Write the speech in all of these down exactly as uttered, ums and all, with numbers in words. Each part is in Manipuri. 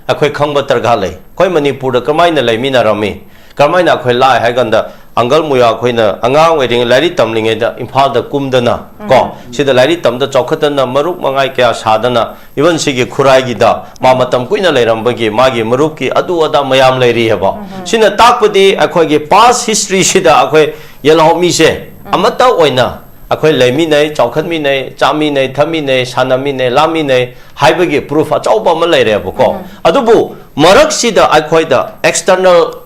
ꯑꯩꯈꯣꯏ ꯈꯪꯕ ꯗꯔꯀꯥꯔ ꯂꯩ꯫ ꯑꯩꯈꯣꯏ ꯃꯅꯤꯄꯨꯔꯗ ꯀꯔꯝꯍꯥꯏꯅ ꯂꯩꯃꯤꯟꯅꯔꯝꯃꯤ, ꯀꯔꯝꯍꯥꯏꯅ ꯑꯩꯈꯣꯏ ꯂꯥꯛꯑꯦ ꯍꯥꯏ ꯀꯥꯟꯗ, ꯑꯪꯀꯜ ꯃꯨꯌꯥ ꯑꯩꯈꯣꯏꯅ ꯑꯉꯥꯡ ꯑꯣꯏꯔꯤꯉꯩ ꯂꯥꯏꯔꯤꯛ ꯇꯝꯂꯤꯉꯩꯗ ꯏꯝꯐꯥꯜꯗ ꯀꯨꯝꯗꯅ ꯀꯣ, ꯁꯤꯗ ꯂꯥꯏꯔꯤꯛ ꯇꯝꯗ ꯆꯥꯎꯈꯠꯇꯅ ꯃꯔꯨꯞ ꯃꯉꯥꯏ ꯀꯌꯥ ꯁꯥꯗꯅ, even ꯁꯤꯒꯤ ꯈꯨꯔꯥꯏꯒꯤꯗ ꯃꯥ ꯃꯇꯝ ꯀꯨꯏꯅ ꯂꯩꯔꯝꯕꯒꯤ ꯃꯥꯒꯤ ꯃꯔꯨꯞꯀꯤ ꯑꯗꯨ ꯑꯗꯥ ꯃꯌꯥꯝ ꯂꯩꯔꯤꯑꯕ꯫ ꯁꯤꯅ ꯇꯥꯛꯄꯗꯤ ꯑꯩꯈꯣꯏꯒꯤ past historyꯁꯤꯗ ꯑꯩꯈꯣꯏ ꯌꯦꯜꯍꯧꯃꯤꯁꯦ ꯑꯃꯠꯇ ꯑꯣꯏꯅ ꯑꯩꯈꯣꯏ ꯂꯩꯃꯤꯟꯅꯩ, ꯆꯥꯎꯈꯠꯃꯤꯟꯅꯩ, ꯆꯥꯃꯤꯟꯅꯩ, ꯊꯛꯃꯤꯟꯅꯩ, ꯁꯥꯟꯅꯃꯤꯟꯅꯩ, ꯂꯥꯃꯤꯟꯅꯩ ꯍꯥꯏꯕꯒꯤ proof ꯑꯆꯧꯕ ꯑꯃ ꯂꯩꯔꯦꯕꯀꯣ꯫ ꯑꯗꯨꯕꯨ ꯃꯔꯛꯁꯤꯗ ꯑꯩꯈꯣꯏꯗ external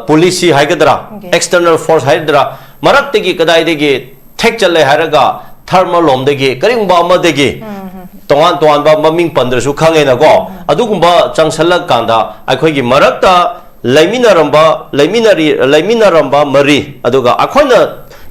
policy ꯍꯥꯏꯒꯗ꯭ꯔꯥ, external force ꯍꯥꯏꯒꯗ꯭ꯔꯥ, ꯃꯔꯛꯇꯒꯤ ꯀꯗꯥꯏꯗꯒꯤ ꯊꯦꯛ ꯆꯠꯂꯦ ꯍꯥꯏꯔꯒ ꯙꯔꯃ ꯂꯣꯝꯗꯒꯤ ꯀꯔꯤꯒꯨꯝꯕ ꯑꯃꯗꯒꯤ ꯇꯣꯉꯥꯟ ꯇꯣꯉꯥꯟꯕ ꯃꯃꯤꯡ ꯄꯟꯗ꯭ꯔꯁꯨ ꯈꯪꯉꯦꯅꯀꯣ, ꯑꯗꯨꯒꯨꯝꯕ ꯆꯪꯁꯜꯂꯛꯀꯥꯟꯗ ꯑꯩꯈꯣꯏꯒꯤ ꯃꯔꯛꯇ ꯂꯩꯃꯤꯟꯅꯔꯝꯕ, ꯂꯩꯃꯤꯟꯅꯔꯤ, ꯂꯩꯃꯤꯟꯅꯔꯝꯕ ꯃꯔꯤ, ꯑꯗꯨꯒ ꯑꯩꯈꯣꯏꯅ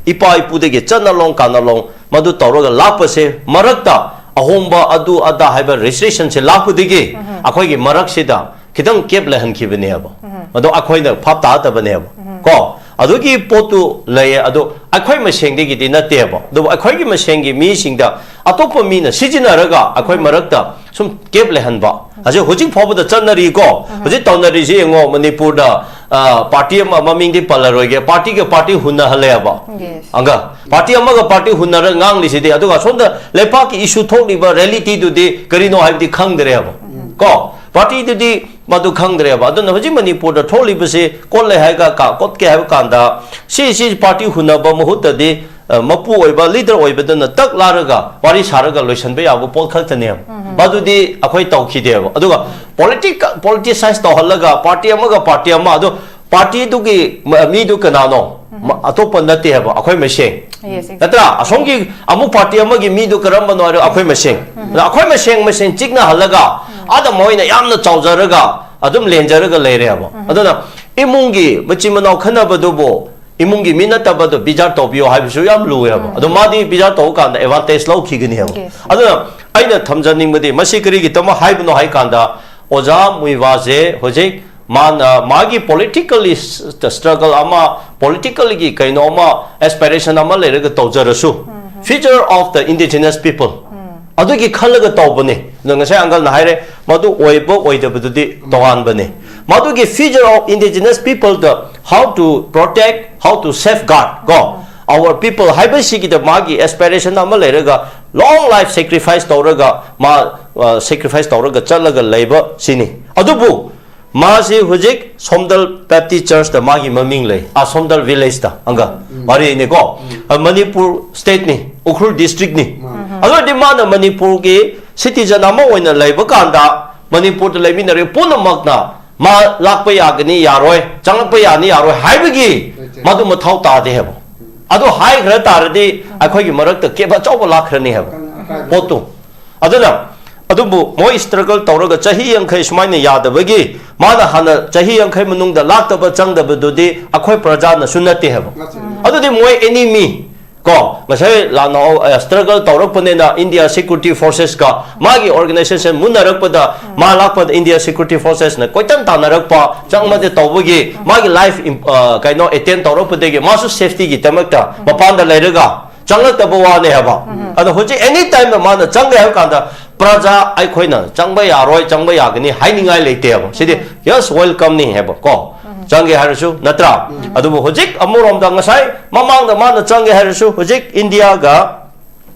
ꯏꯄꯥ ꯏꯄꯨꯗꯒꯤ ꯆꯠꯅꯂꯣꯡ ꯀꯥꯅꯂꯣꯡ ꯃꯗꯨ ꯇꯧꯔꯒ ꯂꯥꯛꯄꯁꯦ, ꯃꯔꯛꯇ ꯑꯍꯣꯡꯕ ꯑꯗꯨ ꯑꯗꯥ ꯍꯥꯏꯕ restrictionꯁꯦ ꯂꯥꯛꯄꯗꯒꯤ ꯑꯩꯈꯣꯏꯒꯤ ꯃꯔꯛꯁꯤꯗ ꯈꯤꯇꯪ gap ꯂꯩꯍꯟꯈꯤꯕꯅꯦꯕ꯫ ꯑꯗꯣ ꯑꯩꯈꯣꯏꯅ ꯚꯥꯞ ꯇꯥꯗꯕꯅꯦꯕ꯫ ꯀꯣ, ꯑꯗꯨꯒꯤ ꯄꯣꯠꯇꯨ ꯂꯩꯌꯦ꯫ ꯑꯗꯣ ꯑꯩꯈꯣꯏ ꯃꯁꯦꯟꯗꯒꯤꯗꯤ ꯅꯠꯇꯦꯕ, ꯑꯗꯨꯕꯨ ꯑꯩꯈꯣꯏꯒꯤ ꯃꯁꯦꯟꯒꯤ ꯃꯤꯁꯤꯡꯗ ꯑꯇꯣꯞꯄ ꯃꯤꯅ ꯁꯤꯖꯤꯟꯅꯔꯒ ꯑꯩꯈꯣꯏ ꯃꯔꯛꯇ ꯁꯨꯝ gap ꯂꯩꯍꯟꯕ꯫ ꯍꯧꯖꯤꯛ, ꯍꯧꯖꯤꯛ ꯐꯥꯎꯕꯗ ꯆꯠꯅꯔꯤꯀꯣ꯫ ꯍꯧꯖꯤꯛ ꯇꯧꯅꯔꯤꯁꯤ ꯌꯦꯡꯉꯣ, ꯃꯅꯤꯄꯨꯔꯗ, ꯑ, party ꯑꯃ, ꯃꯃꯤꯡꯗꯤ ꯄꯜꯂꯔꯣꯏꯒꯦ, partyꯒ party ꯍꯨꯟꯅꯍꯜꯂꯦꯕ꯫ ꯑꯪꯒ, party ꯑꯃꯒ party ꯍꯨꯟꯅꯔ ꯉꯥꯡꯂꯤꯁꯤꯗꯤ, ꯑꯗꯨꯒ ꯁꯣꯝꯗ ꯂꯩꯄꯥꯛꯀꯤ issue ꯊꯣꯛꯂꯤꯕ realityꯗꯨꯗꯤ ꯀꯔꯤꯅꯣ ꯍꯥꯏꯕꯗꯤ ꯈꯪꯗ꯭ꯔꯦꯕ꯫ ꯀꯣ, partyꯗꯨꯗꯤ ꯃꯗꯨ ꯈꯪꯗ꯭ꯔꯦꯕ꯫ ꯑꯗꯨꯅ ꯍꯧꯖꯤꯛ ꯃꯅꯤꯄꯨꯔꯗ ꯊꯣꯛꯂꯤꯕꯁꯤ ꯀꯣꯠꯂꯦ ꯍꯥꯏꯒ ꯀꯥ-, ꯀꯣꯠꯀꯦ ꯍꯥꯏꯕ ꯀꯥꯟꯗ ꯁꯤ, ꯁꯤ party ꯍꯨꯟꯅꯕ ꯃꯍꯨꯠꯇꯗꯤ, ꯑ, ꯃꯄꯨ ꯑꯣꯏꯕ leader ꯑꯣꯏꯕꯗꯨꯅ ꯇꯛ ꯂꯥꯔꯒ ꯋꯥꯔꯤ ꯁꯥꯔꯒ ꯂꯣꯏꯁꯤꯟꯕ ꯌꯥꯕ ꯄꯣꯠ ꯈꯛꯇꯅꯦꯕ꯫ ꯃꯗꯨꯗꯤ ꯑꯩꯈꯣꯏ ꯇꯧꯈꯤꯗꯦꯕ꯫ ꯑꯗꯨꯒ politic-, politicize ꯇꯧꯍꯜꯂꯒ party ꯑꯃꯒ party ꯑꯃ, ꯑꯗꯨ partyꯗꯨꯒꯤ ꯃ-, ꯃꯤꯗꯨ ꯀꯅꯥꯅꯣ? ꯃ-, ꯑꯇꯣꯞꯄ ꯅꯠꯇꯦ ꯍꯥꯏꯕ, ꯑꯩꯈꯣꯏ ꯃꯁꯦꯟ꯫ Yes, exactly. ꯅꯠꯇ꯭ꯔꯥ? ꯑꯁꯣꯝꯒꯤ ꯑꯃꯨꯛ party ꯑꯃꯒꯤ ꯃꯤꯗꯨ ꯀꯔꯝꯕꯅꯣ ꯍꯥꯏꯔꯣ? ꯑꯩꯈꯣꯏ ꯃꯁꯦꯟ꯫ ꯑꯗ ꯑꯩꯈꯣꯏ ꯃꯁꯦꯟ, ꯃꯁꯦꯟ ꯆꯤꯛꯅꯍꯜꯂꯒ ꯑꯥꯗ ꯃꯣꯏꯅ ꯌꯥꯝꯅ ꯆꯥꯎꯖꯔꯒ ꯑꯗꯨꯝ ꯂꯦꯟꯖꯔꯒ ꯂꯩꯔꯦꯕ꯫ ꯑꯗꯨꯅ ꯏꯃꯨꯡꯒꯤ ꯃꯆꯤꯟ ꯃꯅꯥꯎ ꯈꯟꯅꯕꯗꯨꯕꯨ ꯏꯃꯨꯡꯒꯤ ꯃꯤ ꯅꯠꯇꯕꯗꯣ ꯕꯤꯆꯥꯔ ꯇꯧꯕꯤꯌꯣ ꯍꯥꯏꯕꯁꯨ ꯌꯥꯝ ꯂꯨꯋꯦꯕ꯫ ꯑꯗꯣ ꯃꯥꯗꯤ ꯕꯤꯆꯥꯔ ꯇꯧꯕ ꯀꯥꯟꯗ advantage ꯂꯧꯈꯤꯒꯅꯦꯕ꯫ Yes. ꯑꯗꯨꯅ ꯑꯩꯅ ꯊꯝꯖꯅꯤꯡꯕꯗꯤ ꯃꯁꯤ ꯀꯔꯤꯒꯤꯗꯃꯛ ꯍꯥꯏꯕꯅꯣ ꯍꯥꯏ ꯀꯥꯟꯗ ꯑꯣꯖꯥ ꯃꯨꯏꯕꯥꯁꯦ ꯍꯧꯖꯤꯛ ꯃꯥꯅ ꯃꯥꯒꯤ politically struggle ꯑꯃ, politicalꯒꯤ ꯀꯩꯅꯣ ꯑꯃ, aspiration ꯑꯃ ꯂꯩꯔꯒ ꯇꯧꯖꯔꯁꯨ, future of the indigenous people, ꯑꯗꯨꯒꯤ ꯈꯜꯂꯒ ꯇꯧꯕꯅꯤ꯫ ꯑꯗꯣ ꯉꯁꯥꯏ uncle ꯅ ꯍꯥꯏꯔꯦ, ꯃꯗꯨ ꯑꯣꯏꯕ ꯑꯣꯏꯗꯕꯗꯨꯗꯤ ꯇꯣꯉꯥꯟꯕꯅꯤ꯫ ꯃꯗꯨꯒꯤ future of indigenous people the how to protect, how to safeguard ꯀꯣ, our people ꯍꯥꯏꯕꯁꯤꯒꯤꯗ ꯃꯥꯒꯤ aspiration ꯑꯃ ꯂꯩꯔꯒ, long life sacrifice ꯇꯧꯔꯒ, ꯃꯥ sacrifice ꯇꯧꯔꯒ ꯆꯠꯂꯒ ꯂꯩꯕ ꯁꯤꯅꯤ꯫ ꯑꯗꯨꯕꯨ ꯃꯥꯁꯤ ꯍꯧꯖꯤꯛ ꯁꯣꯝꯗꯜ Baptist Church ꯇ ꯃꯥꯒꯤ ꯃꯃꯤꯡ ꯂꯩ꯫ ꯑꯥ, ꯁꯣꯝꯗꯜ village ꯇ ꯑꯪꯒ ꯃꯔꯤꯅꯤꯀꯣ꯫ ꯃꯅꯤꯄꯨꯔ state ꯅꯤ, ꯎꯈ꯭ꯔꯨꯜ district ꯅꯤ꯫ ꯑꯗꯨ ꯑꯣꯏꯔꯗꯤ ꯃꯥꯅ ꯃꯅꯤꯄꯨꯔꯒꯤ citizen ꯑꯃ ꯑꯣꯏꯅ ꯂꯩꯕ ꯀꯥꯟꯗ, ꯃꯅꯤꯄꯨꯔꯗ ꯂꯩꯃꯤꯟꯅꯔꯤꯕ ꯄꯨꯝꯅꯃꯛꯅ ꯃꯥ ꯂꯥꯛꯄ ꯌꯥꯒꯅꯤ, ꯌꯥꯔꯣꯏ, ꯆꯪꯂꯛꯄ ꯌꯥꯅꯤ, ꯌꯥꯔꯣꯏ ꯍꯥꯏꯕꯒꯤ ꯃꯗꯨ ꯃꯊꯧ ꯇꯥꯗꯦ ꯍꯥꯏꯕ꯫ ꯑꯗꯨ ꯍꯥꯏꯈ꯭ꯔ ꯇꯥꯔꯗꯤ ꯑꯩꯈꯣꯏꯒꯤ ꯃꯔꯛꯇ gap ꯑꯆꯧꯕ ꯂꯥꯛꯈ꯭ꯔꯅꯤ ꯍꯥꯏꯕ ꯄꯣꯠꯇꯨ꯫ ꯑꯗꯨꯅ, ꯑꯗꯨꯕꯨ ꯃꯣꯏ struggle ꯇꯧꯔꯒ ꯆꯍꯤ ꯌꯥꯡꯈꯩ ꯁꯨꯃꯥꯏꯅ ꯌꯥꯗꯕꯒꯤ, ꯃꯥꯅ ꯍꯥꯟꯅ ꯆꯍꯤ ꯌꯥꯡꯈꯩ ꯃꯅꯨꯡꯗ ꯂꯥꯛꯇꯕ, ꯆꯪꯗꯕꯗꯨꯗꯤ ꯑꯩꯈꯣꯏ ꯄ꯭ꯔꯖꯥꯅꯁꯨ ꯅꯠꯇꯦ ꯍꯥꯏꯕ꯫ ꯑꯗꯨꯗꯤ ꯃꯣꯏ enemy ꯀꯣ, ꯉꯁꯥꯏ ꯂꯥꯟꯅ, ꯑ, struggle ꯇꯧꯔꯛꯄꯅꯤꯅ India Security Forces ꯀ ꯃꯥꯒꯤ organization ꯃꯨꯟꯅꯔꯛꯄꯗ, ꯃꯥ ꯂꯥꯛꯄꯗ India Security Forces ꯅ ꯀꯣꯏꯇꯥꯟ ꯇꯥꯟꯅꯔꯛꯄ, ꯆꯪꯕꯗ ꯇꯧꯕꯒꯤ ꯃꯥꯒꯤ life ꯏꯝ-, ꯑ, ꯀꯩꯅꯣ, attempt ꯇꯧꯔꯛꯄꯗꯒꯤ ꯃꯥꯁꯨ safety ꯒꯤꯗꯃꯛꯇ ꯃꯄꯥꯟꯗ ꯂꯩꯔꯒ ꯆꯪꯂꯛꯇꯕ ꯋꯥꯅꯦ ꯍꯥꯏꯕ꯫ ꯑꯗꯣ ꯍꯧꯖꯤꯛ any time ꯗ ꯃꯥꯅ ꯆꯪꯒꯦ ꯍꯥꯏꯕ ꯀꯥꯟꯗ ꯄ꯭ꯔꯖꯥ ꯑꯩꯈꯣꯏꯅ ꯆꯪꯕ ꯌꯥꯔꯣꯏ, ꯆꯪꯕ ꯌꯥꯒꯅꯤ ꯍꯥꯏꯅꯤꯡꯉꯥꯏ ꯂꯩꯇꯦꯕ꯫ ꯁꯤꯗꯤ just welcome ꯅꯤ ꯍꯥꯏꯕ ꯀꯣ꯫ ꯆꯪꯒꯦ ꯍꯥꯏꯔꯁꯨ, ꯅꯠꯇ꯭ꯔꯥ? ꯑꯗꯨꯕꯨ ꯍꯧꯖꯤꯛ ꯑꯃꯔꯣꯝꯗ ꯉꯁꯥꯏ ꯃꯃꯥꯡꯗ ꯃꯥꯅ ꯆꯪꯒꯦ ꯍꯥꯏꯔꯁꯨ, ꯍꯧꯖꯤꯛ India ꯒ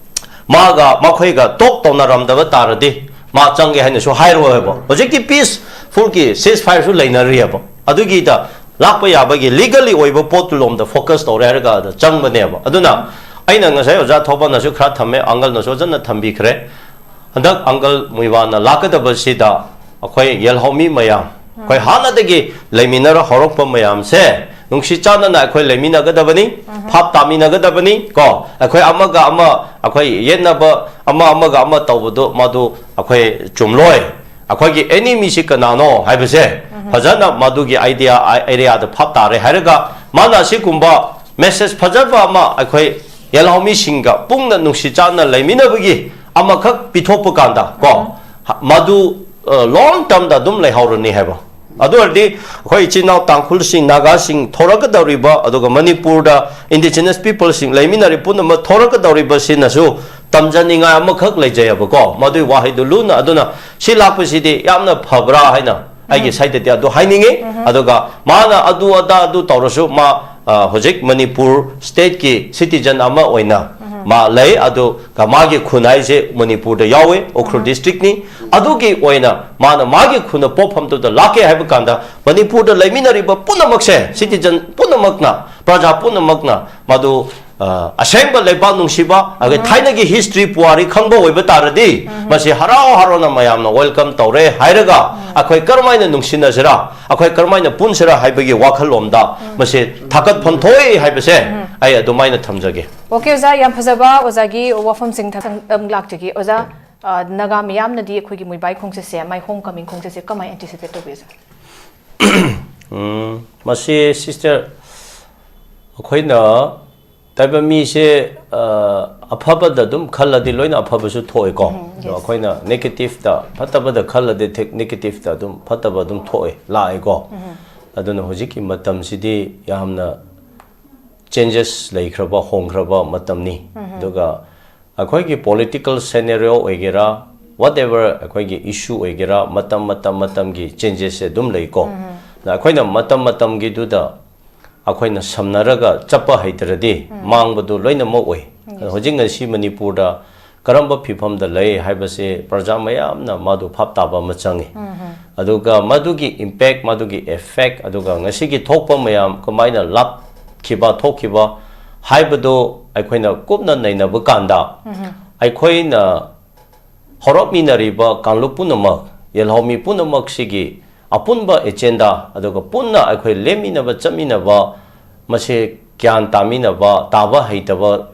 ꯃꯥꯒ ꯃꯈꯣꯏꯒ talk ꯇꯧꯅꯔꯝꯗꯕ ꯇꯥꯔꯗꯤ ꯃꯥ ꯆꯪꯒꯦ ꯍꯥꯏꯅꯁꯨ ꯍꯥꯏꯔꯣꯏꯕ꯫ ꯍꯧꯖꯤꯛꯇꯤ peaceful ꯒꯤ ceasefire ꯁꯨ ꯂꯩꯅꯔꯤꯑꯕ꯫ ꯑꯗꯨꯒꯤꯗ ꯂꯥꯛꯄ ꯌꯥꯕꯒꯤ legally ꯑꯣꯏꯕ ꯄꯣꯠꯇꯨ ꯂꯣꯝꯗ focus ꯇꯧꯔꯦ ꯍꯥꯏꯔꯒ ꯑꯗ ꯆꯪꯕꯅꯦꯕ꯫ ꯑꯗꯨꯅ ꯑꯩꯅ ꯉꯁꯥꯏ ꯑꯣꯖꯥ ꯊꯧꯕꯅꯁꯨ ꯈꯔ ꯊꯝꯃꯦ, uncle ꯅꯁꯨ ꯐꯖꯅ ꯊꯝꯕꯤꯈ꯭ꯔꯦ꯫ ꯍꯟꯗꯛ uncle ꯃꯨꯏꯋꯥꯅ ꯂꯥꯛꯀꯗꯕꯁꯤꯗ ꯑꯩꯈꯣꯏ ꯌꯦꯜꯍꯧꯃꯤ ꯃꯌꯥꯝ, ꯑꯩꯈꯣꯏ ꯍꯥꯟꯅꯗꯒꯤ ꯂꯩꯃꯤꯟꯅꯔ ꯍꯧꯔꯛꯄ ꯃꯌꯥꯝꯁꯦ ꯅꯨꯡꯁꯤ ꯆꯥꯟꯅꯅ ꯑꯩꯈꯣꯏ ꯂꯩꯃꯤꯟꯅꯒꯗꯕꯅꯤ, ꯚꯥꯞ ꯇꯥꯃꯤꯟꯅꯒꯗꯕꯅꯤ ꯀꯣ꯫ ꯑꯩꯈꯣꯏ ꯑꯃꯒ ꯑꯃ, ꯑꯩꯈꯣꯏ ꯌꯦꯠꯅꯕ, ꯑꯃ ꯑꯃꯒ ꯑꯃ ꯇꯧꯕꯗꯣ ꯃꯗꯨ ꯑꯩꯈꯣꯏ ꯆꯨꯝꯂꯣꯏ꯫ ꯑꯩꯈꯣꯏꯒꯤ enemy ꯁꯤ ꯀꯅꯥꯅꯣ ꯍꯥꯏꯕꯁꯦ ꯐꯖꯅ ꯃꯗꯨꯒꯤ idea, area ꯗ ꯚꯥꯞ ꯇꯥꯔꯦ ꯍꯥꯏꯔꯒ ꯃꯥꯅ ꯑꯁꯤꯒꯨꯝꯕ message ꯐꯖꯕ ꯑꯃ ꯑꯩꯈꯣꯏ ꯌꯦꯜꯍꯧꯃꯤꯁꯤꯡꯒ ꯄꯨꯟꯅ ꯅꯨꯡꯁꯤ ꯆꯥꯟꯅ ꯂꯩꯃꯤꯟꯅꯕꯒꯤ ꯑꯃꯈꯛ ꯄꯤꯊꯣꯛꯄ ꯀꯥꯟꯗ ꯀꯣ, ꯃꯗꯨ, ꯑ, long term ꯗ ꯑꯗꯨꯝ ꯂꯩꯍꯧꯔꯅꯤ ꯍꯥꯏꯕ꯫ ꯑꯗꯨ ꯑꯣꯏꯔꯗꯤ ꯑꯩꯈꯣꯏ ꯏꯆꯤꯟ ꯏꯅꯥꯎ ꯇꯥꯡꯈꯨꯜꯁꯤꯡ, ꯅꯥꯒꯥꯁꯤꯡ ꯊꯣꯔꯛꯀꯗꯧꯔꯤꯕ, ꯑꯗꯨꯒ ꯃꯅꯤꯄꯨꯔꯗ indigenous people ꯁꯤꯡ ꯂꯩꯃꯤꯟꯅꯔꯤ ꯄꯨꯝꯅꯃꯛ ꯊꯣꯔꯛꯀꯗꯧꯔꯤꯕꯁꯤꯅꯁꯨ ꯇꯝꯖꯅꯤꯡꯉꯥꯏ ꯑꯃꯈꯛ ꯂꯩꯖꯩꯑꯕꯀꯣ, ꯃꯗꯨꯒꯤ ꯋꯥꯍꯩꯗꯨ ꯂꯨꯅ꯫ ꯑꯗꯨꯅ ꯁꯤ ꯂꯥꯛꯄꯁꯤꯗꯤ ꯌꯥꯝꯅ ꯐꯕ꯭ꯔꯥ ꯍꯥꯏꯅ ꯑꯩꯒꯤ ꯁꯥꯏꯗꯇꯗꯤ ꯑꯗꯨ ꯍꯥꯏꯅꯤꯡꯉꯤ꯫ ꯑꯗꯨꯒ ꯃꯥꯅ ꯑꯗꯨ ꯑꯗꯥ ꯑꯗꯨ ꯇꯧꯔꯁꯨ, ꯃꯥ, ꯑ, ꯍꯧꯖꯤꯛ ꯃꯅꯤꯄꯨꯔ stateꯀꯤ citizen ꯑꯃ ꯑꯣꯏꯅ ꯃꯥ ꯂꯩ꯫ ꯑꯗꯨꯒ ꯃꯥꯒꯤ ꯈꯨꯟ ꯍꯥꯏꯁꯦ ꯃꯅꯤꯄꯨꯔꯗ ꯌꯥꯎꯋꯤ, ꯎꯈ꯭ꯔꯨꯜ districtꯅꯤ꯫ ꯑꯗꯨꯒꯤ ꯑꯣꯏꯅ ꯃꯥꯅ ꯃꯥꯒꯤ ꯈꯨꯟꯗ ꯄꯣꯛꯐꯝꯗꯨꯗ ꯂꯥꯛꯀꯦ ꯍꯥꯏꯕ ꯀꯥꯟꯗ, ꯃꯅꯤꯄꯨꯔꯗ ꯂꯩꯃꯤꯟꯅꯔꯤꯕ ꯄꯨꯝꯅꯃꯛꯁꯦ, citizen ꯄꯨꯝꯅꯃꯛꯅ, ꯄ꯭ꯔꯖꯥ ꯄꯨꯝꯅꯃꯛꯅ ꯃꯗꯨ, ꯑ, ꯑꯁꯦꯡꯕ ꯂꯩꯕꯥꯛ ꯅꯨꯡꯁꯤꯕ, ꯑꯗꯩ ꯊꯥꯏꯅꯒꯤ history ꯄꯨꯋꯥꯔꯤ ꯈꯪꯕ ꯑꯣꯏꯕ ꯇꯥꯔꯗꯤ, ꯃꯁꯤ ꯍꯔꯥꯎ ꯍꯔꯥꯎꯅ ꯃꯌꯥꯝꯅ welcome ꯇꯧꯔꯦ ꯍꯥꯏꯔꯒ, ꯑꯩꯈꯣꯏ ꯀꯔꯝꯍꯥꯏꯅ ꯅꯨꯡꯁꯤꯅꯁꯤꯔꯥ, ꯑꯩꯈꯣꯏ ꯀꯔꯝꯍꯥꯏꯅ ꯄꯨꯟꯁꯤꯔꯥ ꯍꯥꯏꯕꯒꯤ ꯋꯥꯈꯜꯂꯣꯝꯗ ꯃꯁꯤ ꯊꯥꯒꯠꯐꯝ ꯊꯣꯛꯏ ꯍꯥꯏꯕꯁꯦ ꯑꯩ ꯑꯗꯨꯃꯥꯏꯅ ꯊꯝꯖꯒꯦ꯫ OK ꯑꯣꯖꯥ, ꯌꯥꯝ ꯐꯖꯕ ꯑꯣꯖꯥꯒꯤ ꯋꯥꯐꯝꯁꯤꯡ ꯊꯝ-, ꯂꯥꯛꯆꯒꯦ꯫ ꯑꯣꯖꯥ, ꯑ, ꯅꯥꯒꯥ ꯃꯤꯌꯥꯝꯅꯗꯤ ꯑꯩꯈꯣꯏꯒꯤ ꯃꯣꯏꯕꯥꯏ ꯈꯣꯡꯆꯠꯁꯦ, ꯃꯥꯏ homecoming ꯈꯣꯡꯆꯠꯁꯦ ꯀꯃꯥꯏꯅ anticipate ꯇꯧꯕꯤ ꯑꯣꯖꯥ? ꯎꯝ, ꯃꯁꯤ sister, ꯑꯩꯈꯣꯏꯅ ꯇꯥꯏꯕꯪ ꯃꯤꯁꯦ, ꯑ, ꯑꯐꯕꯗ ꯑꯗꯨꯝ ꯈꯜꯂꯗꯤ ꯂꯣꯏꯅ ꯑꯐꯕꯁꯨ ꯊꯣꯛꯑꯦꯀꯣ꯫ ꯑꯗꯣ ꯑꯩꯈꯣꯏꯅ negativeꯇ, ꯐꯠꯇꯕꯗ ꯈꯜꯂꯗꯤ ꯊꯦꯛ-, negativeꯇ ꯑꯗꯨꯝ ꯐꯠꯇꯕ ꯑꯗꯨꯝ ꯊꯣꯛꯑꯦ, ꯂꯥꯛꯑꯦꯀꯣ꯫ ꯑꯗꯨꯅ ꯍꯧꯖꯤꯛꯀꯤ ꯃꯇꯝꯁꯤꯗꯤ ꯌꯥꯝꯅ changes ꯂꯩꯈ꯭ꯔꯕ, ꯍꯣꯡꯈ꯭ꯔꯕ ꯃꯇꯝꯅꯤ꯫ ꯑꯗꯨꯒ ꯑꯩꯈꯣꯏꯒꯤ political scenario ꯑꯣꯏꯒꯦꯔꯥ, whatever ꯑꯩꯈꯣꯏꯒꯤ issue ꯑꯣꯏꯒꯦꯔꯥ, ꯃꯇꯝ, ꯃꯇꯝ, ꯃꯇꯝꯒꯤ changesꯁꯦ ꯑꯗꯨꯝ ꯂꯩꯀꯣ꯫ ꯑꯗ ꯑꯩꯈꯣꯏꯅ ꯃꯇꯝ ꯃꯇꯝꯒꯤꯗꯨꯗ ꯑꯩꯈꯣꯏꯅ ꯁꯝꯅꯔꯒ ꯆꯠꯄ ꯍꯩꯇ꯭ꯔꯗꯤ ꯃꯥꯡꯕꯗꯨ ꯂꯣꯏꯅꯃꯛ ꯑꯣꯏ꯫ ꯑꯗꯣ ꯍꯧꯖꯤꯛ ꯉꯁꯤ ꯃꯅꯤꯄꯨꯔꯗ ꯀꯔꯝꯕ ꯐꯤꯕꯝꯗ ꯂꯩ ꯍꯥꯏꯕꯁꯦ ꯄ꯭ꯔꯖꯥ ꯃꯌꯥꯝꯅ ꯃꯗꯨ ꯚꯥꯞ ꯇꯥꯕ ꯑꯃ ꯆꯪꯉꯤ꯫ ꯑꯗꯨꯒ ꯃꯗꯨꯒꯤ impact, ꯃꯗꯨꯒꯤ effect, ꯑꯗꯨꯒ ꯉꯁꯤꯒꯤ ꯊꯣꯛꯄ ꯃꯌꯥꯝ ꯀꯃꯥꯏꯅ ꯂꯥꯛꯈꯤꯕ, ꯊꯣꯛꯈꯤꯕ ꯍꯥꯏꯕꯗꯨ ꯑꯩꯈꯣꯏꯅ ꯀꯨꯞꯅ ꯅꯩꯅꯕ ꯀꯥꯟꯗ, ꯑꯩꯈꯣꯏꯅ ꯍꯧꯔꯛꯃꯤꯟꯅꯔꯤꯕ ꯀꯥꯡꯂꯨꯞ ꯄꯨꯝꯅꯃꯛ, ꯌꯦꯜꯍꯧꯃꯤ ꯄꯨꯝꯅꯃꯛꯁꯤꯒꯤ ꯑꯄꯨꯟꯕ agenda, ꯑꯗꯨꯒ ꯄꯨꯟꯅ ꯑꯩꯈꯣꯏ ꯂꯦꯞꯃꯤꯟꯅꯕ, ꯆꯠꯃꯤꯟꯅꯕ, ꯃꯁꯦ ꯒ꯭ꯌꯥꯟ ꯇꯥꯃꯤꯟꯅꯕ, ꯇꯥꯕ ꯍꯩꯇꯕ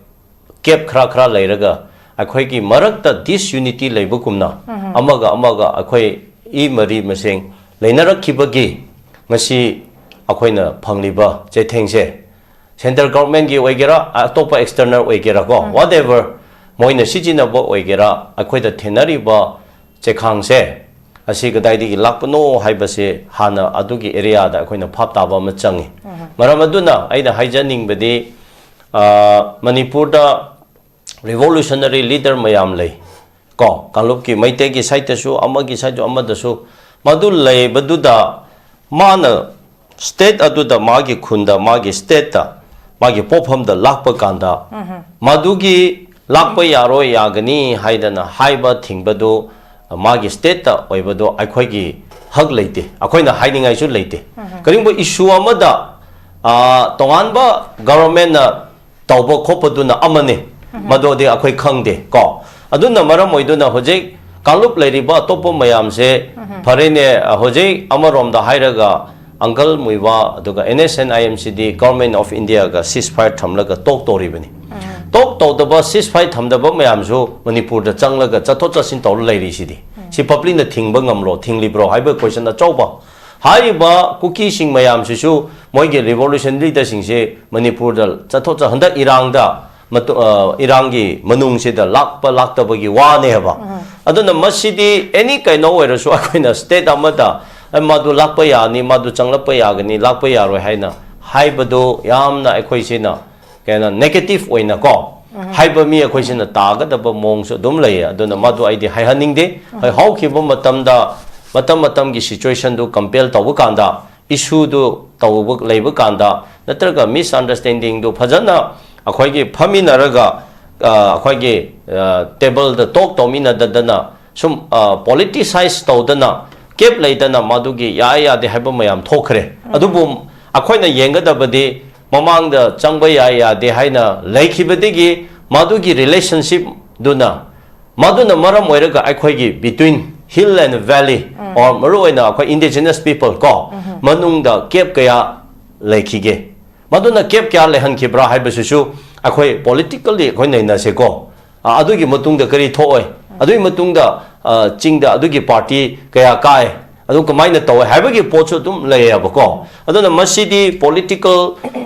gap ꯈꯔ ꯈꯔ ꯂꯩꯔꯒ, ꯑꯩꯈꯣꯏꯒꯤ ꯃꯔꯛꯇ disunity ꯂꯩꯕꯒꯨꯝꯅ, ꯑꯃꯒ ꯑꯃꯒ ꯑꯩꯈꯣꯏ ꯏ ꯃꯔꯤ ꯃꯁꯦꯡ ꯂꯩꯅꯔꯛꯈꯤꯕꯒꯤ ꯉꯁꯤ ꯑꯩꯈꯣꯏꯅ ꯐꯪꯂꯤꯕ ꯆꯩꯊꯦꯡꯁꯦ, central governmentꯀꯤ ꯑꯣꯏꯒꯦꯔꯥ, ꯑꯇꯣꯞꯄ external ꯑꯣꯏꯒꯦꯔꯥ ꯀꯣ, whatever, ꯃꯣꯏꯅ ꯁꯤꯖꯤꯟꯅꯕ ꯑꯣꯏꯒꯦꯔꯥ, ꯑꯩꯈꯣꯏꯗ ꯊꯦꯡꯅꯔꯤꯕ ꯆꯩꯈꯥꯡꯁꯦ ꯑꯁꯤ ꯀꯗꯥꯏꯗꯒꯤ ꯂꯥꯛꯄꯅꯣ ꯍꯥꯏꯕꯁꯦ ꯍꯥꯟꯅ ꯑꯗꯨꯒꯤ areaꯗ ꯑꯩꯈꯣꯏꯅ ꯚꯥꯞ ꯇꯥꯕ ꯑꯃ ꯆꯪꯉꯤ꯫ ꯃꯔꯝ ꯑꯗꯨꯅ ꯑꯩꯅ ꯍꯥꯏꯖꯅꯤꯡꯕꯗꯤ, ꯑ, ꯃꯅꯤꯄꯨꯔꯗ revolutionary leader ꯃꯌꯥꯝ ꯂꯩ꯫ ꯀꯣ, ꯀꯥꯡꯂꯨꯞꯀꯤ ꯃꯩꯇꯩꯒꯤ ꯁꯥꯏꯠꯇꯁꯨ, ꯑꯃꯒꯤ ꯁꯥꯏꯠꯇꯁꯨ, ꯑꯃꯗꯁꯨ, ꯃꯗꯨ ꯂꯩꯕꯗꯨꯗ ꯃꯥꯅ state ꯑꯗꯨꯗ, ꯃꯥꯒꯤ ꯈꯨꯟꯗ, ꯃꯥꯒꯤ stateꯇ, ꯃꯥꯒꯤ ꯄꯣꯛꯐꯝꯗ ꯂꯥꯛꯄ ꯀꯥꯟꯗ, ꯃꯗꯨꯒꯤ ꯂꯥꯛꯄ ꯌꯥꯔꯣꯏ, ꯌꯥꯒꯅꯤ ꯍꯥꯏꯗꯅ ꯍꯥꯏꯕ ꯊꯤꯡꯕꯗꯨ ꯃꯥꯒꯤ stateꯇ ꯑꯣꯏꯕꯗꯣ ꯑꯩꯈꯣꯏꯒꯤ ꯍꯛ ꯂꯩꯇꯦ, ꯑꯩꯈꯣꯏꯅ ꯍꯥꯏꯅꯤꯡꯉꯥꯏꯁꯨ ꯂꯩꯇꯦ꯫ ꯀꯔꯤꯒꯨꯝꯕ issue ꯑꯃꯗ, ꯑ, ꯇꯣꯉꯥꯟꯕ governmentꯅ ꯇꯧꯕ ꯈꯣꯠꯄꯗꯨꯅ ꯑꯃꯅꯤ, ꯃꯗꯨꯗꯤ ꯑꯩꯈꯣꯏ ꯈꯪꯗꯦ ꯀꯣ꯫ ꯑꯗꯨꯅ ꯃꯔꯝ ꯑꯣꯏꯗꯨꯅ ꯍꯧꯖꯤꯛ ꯀꯥꯡꯂꯨꯞ ꯂꯩꯔꯤꯕ ꯑꯇꯣꯞꯄ ꯃꯌꯥꯝꯁꯦ, ꯐꯔꯦꯅꯦ, ꯑ, ꯍꯧꯖꯤꯛ ꯑꯃꯔꯣꯝꯗ ꯍꯥꯏꯔꯒ uncle ꯃꯨꯏꯕ ꯑꯗꯨꯒ NSCN-IM CD Government of Indiaꯒ ceasefire ꯊꯝꯂꯒ talk ꯇꯧꯔꯤꯕꯅꯤ꯫ Talk ꯇꯧꯗꯕ, ceasefire ꯊꯝꯗꯕ ꯃꯌꯥꯝꯁꯨ ꯃꯅꯤꯄꯨꯔꯗ ꯆꯪꯂꯒ ꯆꯠꯊꯣꯛ ꯆꯠꯁꯤꯟ ꯇꯧꯔ ꯂꯩꯔꯤꯁꯤꯗꯤ꯫ ꯁꯤ publicꯅ ꯊꯤꯡꯕ ꯉꯝꯂꯣ, ꯊꯤꯡꯂꯤꯕ꯭ꯔꯣ ꯍꯥꯏꯕ question ꯑꯆꯧꯕ꯫ ꯍꯥꯏꯔꯤꯕ ꯀꯨꯀꯤꯁꯤꯡ ꯃꯌꯥꯝꯁꯤꯁꯨ ꯃꯣꯏꯒꯤ revolution leaderꯁꯤꯡꯁꯦ ꯃꯅꯤꯄꯨꯔꯗ ꯆꯠꯊꯣꯛ ꯆꯠ-, ꯍꯟꯗꯛ ꯏꯔꯥꯡꯗ ꯃꯇꯨ-, ꯑ, ꯏꯔꯥꯡꯒꯤ ꯃꯅꯨꯡꯁꯤꯗ ꯂꯥꯛꯄ ꯂꯥꯛꯇꯕꯒꯤ ꯋꯥꯅꯦꯕ꯫ ꯑꯗꯨꯅ ꯃꯁꯤꯗꯤ any ꯀꯩꯅꯣ ꯑꯣꯏꯔꯁꯨ ꯑꯩꯈꯣꯏꯅ state ꯑꯃꯗ, "ꯑꯦ, ꯃꯥꯗꯨ ꯂꯥꯛꯄ ꯌꯥꯅꯤ, ꯃꯥꯗꯨ ꯆꯪꯂꯛꯄ ꯌꯥꯒꯅꯤ, ꯂꯥꯛꯄ ꯌꯥꯔꯣꯏ" ꯍꯥꯏꯅ ꯍꯥꯏꯕꯗꯨ ꯌꯥꯝꯅ ꯑꯩꯈꯣꯏꯁꯤꯅ ꯀꯩꯅꯣ negative ꯑꯣꯏꯅꯀꯣ ꯍꯥꯏꯕ ꯃꯤ ꯑꯩꯈꯣꯏꯁꯤꯅ ꯇꯥꯒꯗꯕ ꯃꯑꯣꯡꯁꯨ ꯑꯗꯨꯝ ꯂꯩꯌꯦ꯫ ꯑꯗꯨꯅ ꯃꯗꯨ ꯑꯩꯗꯤ ꯍꯥꯏꯍꯟꯅꯤꯡꯗꯦ꯫ ꯍꯣꯏ, ꯍꯧꯈꯤꯕ ꯃꯇꯝꯗ, ꯃꯇꯝ ꯃꯇꯝꯒꯤ situationꯗꯨ compare ꯇꯧꯕ ꯀꯥꯟꯗ, issueꯗꯨ ꯇꯧꯕ ꯂꯩꯕ ꯀꯥꯟꯗ, ꯅꯠꯇ꯭ꯔꯒ misunderstandingꯗꯨ ꯐꯖꯅ ꯑꯩꯈꯣꯏꯒꯤ ꯐꯝꯃꯤꯟꯅꯔꯒ, ꯑ, ꯑꯩꯈꯣꯏꯒꯤ, ꯑ, tableꯗ talk ꯇꯧꯃꯤꯟꯅꯗꯗꯅ ꯁꯨꯝ, ꯑ, politicize ꯇꯧꯗꯅ gap ꯂꯩꯗꯅ ꯃꯗꯨꯒꯤ ꯌꯥꯏ ꯌꯥꯗꯦ ꯍꯥꯏꯕ ꯃꯌꯥꯝ ꯊꯣꯛꯈ꯭ꯔꯦ꯫ ꯑꯗꯨꯕꯨ ꯑꯩꯈꯣꯏꯅ ꯌꯦꯡꯒꯗꯕꯗꯤ ꯃꯃꯥꯡꯗ ꯆꯪꯕ ꯌꯥꯏ ꯌꯥꯗꯦ ꯍꯥꯏꯅ ꯂꯩꯈꯤꯕꯗꯒꯤ ꯃꯗꯨꯒꯤ relationshipꯗꯨꯅ, ꯃꯗꯨꯅ ꯃꯔꯝ ꯑꯣꯏꯔꯒ ꯑꯩꯈꯣꯏꯒꯤ between hill and valley, or ꯃꯔꯨꯑꯣꯏꯅ ꯑꯩꯈꯣꯏ indigenous people ꯀꯣ, ꯃꯅꯨꯡꯗ gap ꯀꯌꯥ ꯂꯩꯈꯤꯒꯦ, ꯃꯗꯨꯅ gap ꯀꯌꯥ ꯂꯩꯍꯟꯈꯤꯕ꯭ꯔꯥ ꯍꯥꯏꯕꯁꯤꯁꯨ ꯑꯩꯈꯣꯏ politically ꯑꯩꯈꯣꯏ ꯅꯩꯅꯁꯦꯀꯣ꯫ ꯑ, ꯑꯗꯨꯒꯤ ꯃꯇꯨꯡꯗ ꯀꯔꯤ ꯊꯣꯛꯑꯣꯏ? ꯑꯗꯨꯒꯤ ꯃꯇꯨꯡꯗ, ꯑ, ꯆꯤꯡꯗ ꯑꯗꯨꯒꯤ party ꯀꯌꯥ ꯀꯥꯏ? ꯑꯗꯨ ꯀꯃꯥꯏꯅ ꯇꯧꯋꯦ ꯍꯥꯏꯕꯒꯤ ꯄꯣꯠꯁꯨ ꯑꯗꯨꯝ ꯂꯩꯌꯦꯕꯀꯣ꯫ ꯑꯗꯨꯅ ꯃꯁꯤꯗꯤ political,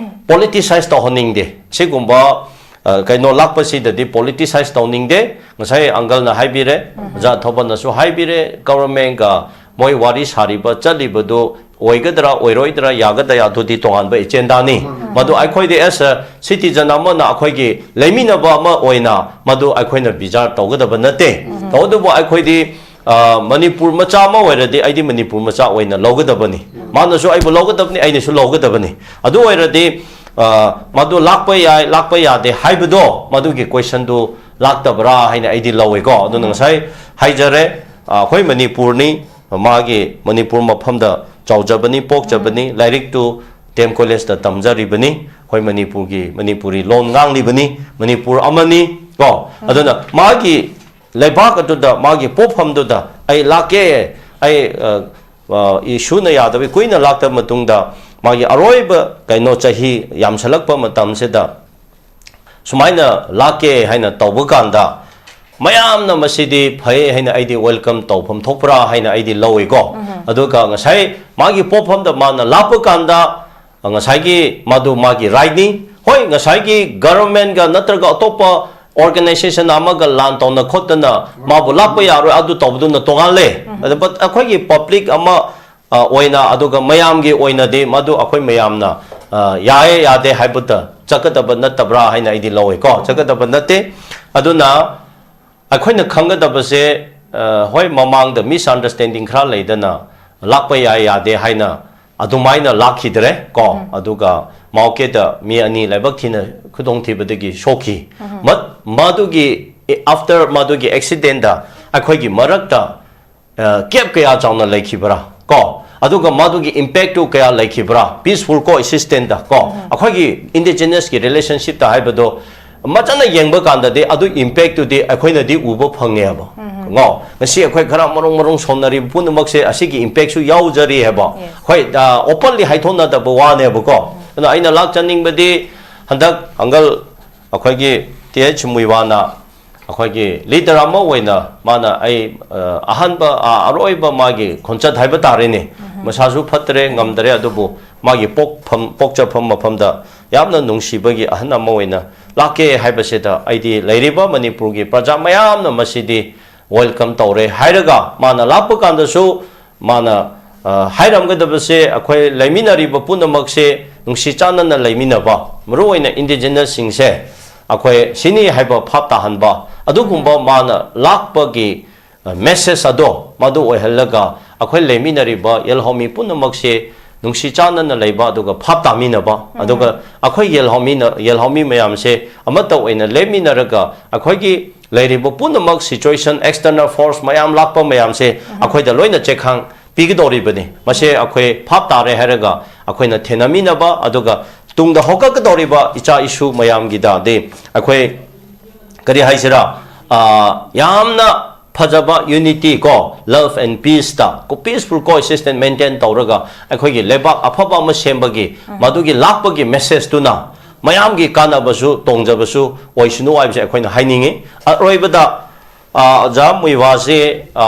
politicize ꯇꯧꯍꯟꯅꯤꯡꯗꯦ꯫ ꯁꯤꯒꯨꯝꯕ, ꯑ, ꯀꯩꯅꯣ ꯂꯥꯛꯄꯁꯤꯗꯗꯤ politicize ꯇꯧꯅꯤꯡꯗꯦ꯫ ꯉꯁꯥꯏ uncleꯅ ꯍꯥꯏꯕꯤꯔꯦ, ꯑꯣꯖꯥ ꯊꯧꯕꯅꯁꯨ ꯍꯥꯏꯕꯤꯔꯦ, governmentꯒ ꯃꯣꯏ ꯋꯥꯔꯤ ꯁꯥꯔꯤꯕ, ꯆꯠꯂꯤꯕꯗꯨ ꯑꯣꯏꯒꯗ꯭ꯔꯥ ꯑꯣꯏꯔꯣꯏꯗ꯭ꯔꯥ, ꯌꯥꯒꯗ꯭ꯔꯥ, ꯑꯗꯨꯗꯤ ꯇꯣꯉꯥꯟꯕ ꯑꯦꯖꯦꯟꯗꯥꯅꯤ꯫ ꯃꯗꯨ ꯑꯩꯈꯣꯏꯗꯤ as a citizen ꯑꯃꯅ ꯑꯩꯈꯣꯏꯒꯤ ꯂꯩꯃꯤꯟꯅꯕ ꯑꯃ ꯑꯣꯏꯅ ꯃꯗꯨ ꯑꯩꯈꯣꯏꯅ ꯕꯤꯆꯥꯔ ꯇꯧꯒꯗꯕ ꯅꯠꯇꯦ꯫ ꯇꯧꯕꯇꯕꯨ ꯑꯩꯈꯣꯏꯗꯤ, ꯑ, ꯃꯅꯤꯄꯨꯔ ꯃꯆꯥ ꯑꯃ ꯑꯣꯏꯔꯗꯤ ꯑꯩꯗꯤ ꯃꯅꯤꯄꯨꯔ ꯃꯆꯥ ꯑꯣꯏꯅ ꯂꯧꯒꯗꯕꯅꯤ꯫ ꯃꯥꯅꯁꯨ ꯑꯩꯕꯨ ꯂꯧꯒꯗꯕꯅꯤ, ꯑꯩꯅꯁꯨ ꯂꯧꯒꯗꯕꯅꯤ꯫ ꯑꯗꯨ ꯑꯣꯏꯔꯗꯤ, ꯑ, ꯃꯗꯨ ꯂꯥꯛꯄ ꯌꯥꯏ, ꯂꯥꯛꯄ ꯌꯥꯗꯦ ꯍꯥꯏꯕꯗꯣ, ꯃꯗꯨꯒꯤ questionꯗꯨ ꯂꯥꯛꯇꯕ꯭ꯔꯥ ꯍꯥꯏꯅ ꯑꯩꯗꯤ ꯂꯧꯋꯦꯀꯣ꯫ ꯑꯗꯨꯅ ꯉꯁꯥꯏ ꯍꯥꯏꯖꯔꯦ, ꯑ, ꯑꯩꯈꯣꯏ ꯃꯅꯤꯄꯨꯔꯅꯤ, ꯃꯥꯒꯤ ꯃꯅꯤꯄꯨꯔ ꯃꯐꯝꯗ ꯆꯥꯎꯖꯕꯅꯤ, ꯄꯣꯛꯆꯕꯅꯤ, ꯂꯥꯏꯔꯤꯛꯇꯨ ꯗꯤ ꯑꯦꯝ ꯀꯣꯂꯦꯖꯇ ꯇꯝꯖꯔꯤꯕꯅꯤ, ꯑꯩꯈꯣꯏ ꯃꯅꯤꯄꯨꯔꯒꯤ, ꯃꯅꯤꯄꯨꯔꯤ ꯂꯣꯟ ꯉꯥꯡꯂꯤꯕꯅꯤ, ꯃꯅꯤꯄꯨꯔ ꯑꯃꯅꯤ ꯀꯣ꯫ ꯑꯗꯨꯅ ꯃꯥꯒꯤ ꯂꯩꯕꯥꯛ ꯑꯗꯨꯗ, ꯃꯥꯒꯤ ꯄꯣꯛꯐꯝꯗꯨꯗ ꯑꯩ ꯂꯥꯛꯀꯦ, ꯑꯩ, ꯑ, ꯑ, ꯏꯁꯨꯅ ꯌꯥꯗꯕꯒꯤ ꯀꯨꯏꯅ ꯂꯥꯛꯇꯕ ꯃꯇꯨꯡꯗ, ꯃꯥꯒꯤ ꯑꯔꯣꯏꯕ ꯀꯩꯅꯣ ꯆꯍꯤ ꯌꯥꯝꯁꯜꯂꯛꯄ ꯃꯇꯝꯁꯤꯗ ꯁꯨꯃꯥꯏꯅ ꯂꯥꯛꯀꯦ ꯍꯥꯏꯅ ꯇꯧꯕ ꯀꯥꯟꯗ, ꯃꯌꯥꯝꯅ ꯃꯁꯤꯗꯤ ꯐꯩ ꯍꯥꯏꯅ ꯑꯩꯗꯤ welcome ꯇꯧꯐꯝ ꯊꯣꯛꯄ꯭ꯔꯥ ꯍꯥꯏꯅ ꯑꯩꯗꯤ ꯂꯧꯏꯀꯣ꯫ ꯑꯗꯨꯒ ꯉꯁꯥꯏ ꯃꯥꯒꯤ ꯄꯣꯛꯐꯝꯗ ꯃꯥꯅ ꯂꯥꯛꯄ ꯀꯥꯟꯗ, ꯉꯁꯥꯏꯒꯤ ꯃꯗꯨ ꯃꯥꯒꯤ rightꯅꯤ꯫ ꯍꯣꯏ, ꯉꯁꯥꯏꯒꯤ governmentꯒ ꯅꯠꯇ꯭ꯔꯒ ꯑꯇꯣꯞꯄ organization ꯑꯃꯒ ꯂꯥꯟ ꯇꯧꯅ ꯈꯣꯠꯇꯅ ꯃꯥꯕꯨ ꯂꯥꯛꯄ ꯌꯥꯔꯣꯏ, ꯑꯗꯨ ꯇꯧꯕꯗꯨꯅ ꯇꯣꯉꯥꯜꯂꯦ꯫ ꯑꯗꯨ, but ꯑꯩꯈꯣꯏꯒꯤ public ꯑꯃ, ꯑ, ꯑꯣꯏꯅ, ꯑꯗꯨꯒ ꯃꯌꯥꯝꯒꯤ ꯑꯣꯏꯅꯗꯤ ꯃꯗꯨ ꯑꯩꯈꯣꯏ ꯃꯌꯥꯝꯅ, ꯑ, ꯌꯥꯏꯌꯦ ꯌꯥꯗꯦ ꯍꯥꯏꯕꯗ ꯆꯠꯀꯗꯕ ꯅꯠꯇꯕ꯭ꯔꯥ ꯍꯥꯏꯅ ꯑꯩꯗꯤ ꯂꯧꯋꯦꯀꯣ꯫ ꯆꯠꯀꯗꯕ ꯅꯠꯇꯦ꯫ ꯑꯗꯨꯅ ꯑꯩꯈꯣꯏꯅ ꯈꯪꯒꯗꯕꯁꯦ, ꯑ, ꯍꯣꯏ, ꯃꯃꯥꯡꯗ misunderstanding ꯈꯔ ꯂꯩꯗꯅ ꯂꯥꯛꯄ ꯌꯥꯏ ꯌꯥꯗꯦ ꯍꯥꯏꯅ ꯑꯗꯨꯃꯥꯏꯅ ꯂꯥꯛꯈꯤꯗ꯭ꯔꯦ ꯀꯣ꯫ ꯑꯗꯨꯒ ꯃꯥꯎꯀꯦꯗ ꯃꯤ ꯑꯅꯤ ꯂꯥꯏꯕꯛ ꯊꯤꯅ ꯈꯨꯗꯣꯡꯊꯤꯕꯗꯒꯤ ꯁꯣꯛꯈꯤ꯫ ꯃꯠ-, ꯃꯗꯨꯒꯤ, after ꯃꯗꯨꯒꯤ accidentꯗ ꯑꯩꯈꯣꯏꯒꯤ ꯃꯔꯛꯇ, ꯑ, gap ꯀꯌꯥ ꯆꯥꯎꯅ ꯂꯩꯈꯤꯕ꯭ꯔꯥ ꯀꯣ? ꯑꯗꯨꯒ ꯃꯗꯨꯒꯤ impactꯇꯨ ꯀꯌꯥ ꯂꯩꯈꯤꯕ꯭ꯔꯥ peaceful coexistence ꯀꯣ? ꯑꯩꯈꯣꯏꯒꯤ indigenousꯀꯤ relationshipꯇ ꯍꯥꯏꯕꯗꯣ ꯃꯆꯥꯅ ꯌꯦꯡꯕ ꯀꯥꯟꯗꯗꯤ ꯑꯗꯨ impactꯇꯨꯗꯤ ꯑꯩꯈꯣꯏꯅꯗꯤ ꯎꯕ ꯐꯪꯉꯦꯕ꯫ ꯉꯣ? ꯉꯁꯤ ꯑꯩꯈꯣꯏ ꯈꯔ ꯃꯔꯨꯝ ꯃꯔꯨꯝ ꯁꯣꯟꯅꯔꯤꯕ ꯄꯨꯝꯅꯃꯛꯁꯦ ꯑꯁꯤꯒꯤ impactꯁꯨ ꯌꯥꯎꯖꯔꯤ ꯍꯥꯏꯕ꯫ ꯍꯣꯏ, ꯑ, openly ꯍꯥꯏꯊꯣꯛꯅꯗꯕ ꯋꯥꯅꯦꯕꯀꯣ꯫ ꯑꯗꯨꯅ ꯑꯩꯅ ꯂꯥꯛꯆꯅꯤꯡꯕꯗꯤ ꯍꯟꯗꯛ uncle ꯑꯩꯈꯣꯏꯒꯤ ꯇꯤ ꯑꯩꯆ ꯃꯨꯏꯋꯥꯅ ꯑꯩꯈꯣꯏꯒꯤ leader ꯑꯃ ꯑꯣꯏꯅ ꯃꯥꯅ ꯑꯩ, ꯑ, ꯑꯍꯥꯟꯕ, ꯑ, ꯑꯔꯣꯏꯕ ꯃꯥꯒꯤ ꯈꯣꯟꯆꯠ ꯍꯥꯏꯕ ꯇꯥꯔꯦꯅꯦ꯫ ꯃꯁꯥꯁꯨ ꯐꯠꯇ꯭ꯔꯦ, ꯉꯝꯗꯔꯦ, ꯑꯗꯨꯕꯨ ꯃꯥꯒꯤ ꯄꯣꯛꯐꯝ, ꯄꯣꯛꯆꯐꯝ ꯃꯐꯝꯗ ꯌꯥꯝꯅ ꯅꯨꯡꯁꯤꯕꯒꯤ ꯑꯍꯟ ꯑꯃ ꯑꯣꯏꯅ ꯂꯥꯛꯀꯦ ꯍꯥꯏꯕꯁꯤꯗ ꯑꯩꯗꯤ ꯂꯩꯔꯤꯕ ꯃꯅꯤꯄꯨꯔꯒꯤ ꯄ꯭ꯔꯖꯥ ꯃꯌꯥꯝꯅ ꯃꯁꯤꯗꯤ welcome ꯇꯧꯔꯦ ꯍꯥꯏꯔꯒ ꯃꯥꯅ ꯂꯥꯛꯄ ꯀꯥꯟꯗꯁꯨ ꯃꯥꯅ ꯑ, ꯍꯥꯏꯔꯝꯒꯗꯕꯁꯦ, ꯑꯩꯈꯣꯏ ꯂꯩꯃꯤꯟꯅꯔꯤꯕ ꯄꯨꯝꯅꯃꯛꯁꯦ ꯅꯨꯡꯁꯤ ꯆꯥꯟꯅꯅ ꯂꯩꯃꯤꯟꯅꯕ, ꯃꯔꯨꯑꯣꯏꯅ ꯏꯟꯗꯤꯖꯤꯅꯁꯁꯤꯡꯁꯦ ꯑꯩꯈꯣꯏ ꯁꯤꯅꯤ ꯍꯥꯏꯕ ꯚꯥꯞ ꯇꯥꯍꯟꯕ, ꯑꯗꯨꯒꯨꯝꯕ ꯃꯥꯅ ꯂꯥꯛꯄꯒꯤ, ꯑ, ꯃꯦꯁꯦꯖ ꯑꯗꯣ ꯃꯗꯨ ꯑꯣꯏꯍꯜꯂꯒ, ꯑꯩꯈꯣꯏ ꯂꯩꯃꯤꯟꯅꯔꯤꯕ ꯌꯦꯜꯍꯧꯃꯤ ꯄꯨꯝꯅꯃꯛꯁꯦ ꯅꯨꯡꯁꯤ ꯆꯥꯟꯅꯅ ꯂꯩꯕ, ꯑꯗꯨꯒ ꯚꯥꯞ ꯇꯥꯃꯤꯟꯅꯕ, ꯑꯗꯨꯒ ꯑꯩꯈꯣꯏ ꯌꯦꯜꯍꯧꯃꯤꯅ, ꯌꯦꯜꯍꯧꯃꯤ ꯃꯌꯥꯝꯁꯦ ꯑꯃꯠꯇ ꯑꯣꯏꯅ ꯂꯦꯞꯃꯤꯟꯅꯔꯒ, ꯑꯩꯈꯣꯏꯒꯤ ꯂꯩꯔꯤꯕ ꯄꯨꯝꯅꯃꯛ, situation, external force ꯃꯌꯥꯝ ꯂꯥꯛꯄ ꯃꯌꯥꯝꯁꯦ ꯑꯩꯈꯣꯏꯗ ꯂꯣꯏꯅ ꯆꯦꯛꯈꯥꯡ ꯄꯤꯒꯗꯧꯔꯤꯕꯅꯤ꯫ ꯃꯁꯦ ꯑꯩꯈꯣꯏ ꯚꯥꯞ ꯇꯥꯔꯦ ꯍꯥꯏꯔꯒ ꯑꯩꯈꯣꯏꯅ ꯊꯦꯡꯅꯃꯤꯟꯅꯕ, ꯑꯗꯨꯒ ꯇꯨꯡꯗ ꯍꯧꯒꯠꯀꯗꯧꯔꯤꯕ ꯏꯆꯥ ꯏꯁꯨ ꯃꯌꯥꯝꯒꯤꯗꯗꯤ ꯑꯩꯈꯣꯏ, ꯀꯔꯤ ꯍꯥꯏꯁꯤꯔꯥ, ꯑ, ꯌꯥꯝꯅ ꯐꯖꯕ unity ꯀꯣ, love and peace ꯇ ꯀꯣ, peaceful coexistence maintain ꯇꯧꯔꯒ ꯑꯩꯈꯣꯏꯒꯤ ꯂꯩꯕꯥꯛ ꯑꯐꯕ ꯑꯃ ꯁꯦꯝꯕꯒꯤ ꯃꯗꯨꯒꯤ ꯂꯥꯛꯄꯒꯤ ꯃꯦꯁꯦꯖꯇꯨꯅ ꯃꯌꯥꯝꯒꯤ ꯀꯥꯟꯅꯕꯁꯨ ꯇꯣꯡꯖꯕꯁꯨ ꯑꯣꯏꯁꯅꯨ ꯍꯥꯏꯕꯁꯦ ꯑꯩꯈꯣꯏꯅ ꯍꯥꯏꯅꯤꯡꯉꯤ꯫ ꯑꯔꯣꯏꯕꯗ, ꯑ, ꯑꯣꯖꯥ ꯃꯨꯏꯕꯥꯁꯦ, ꯑ,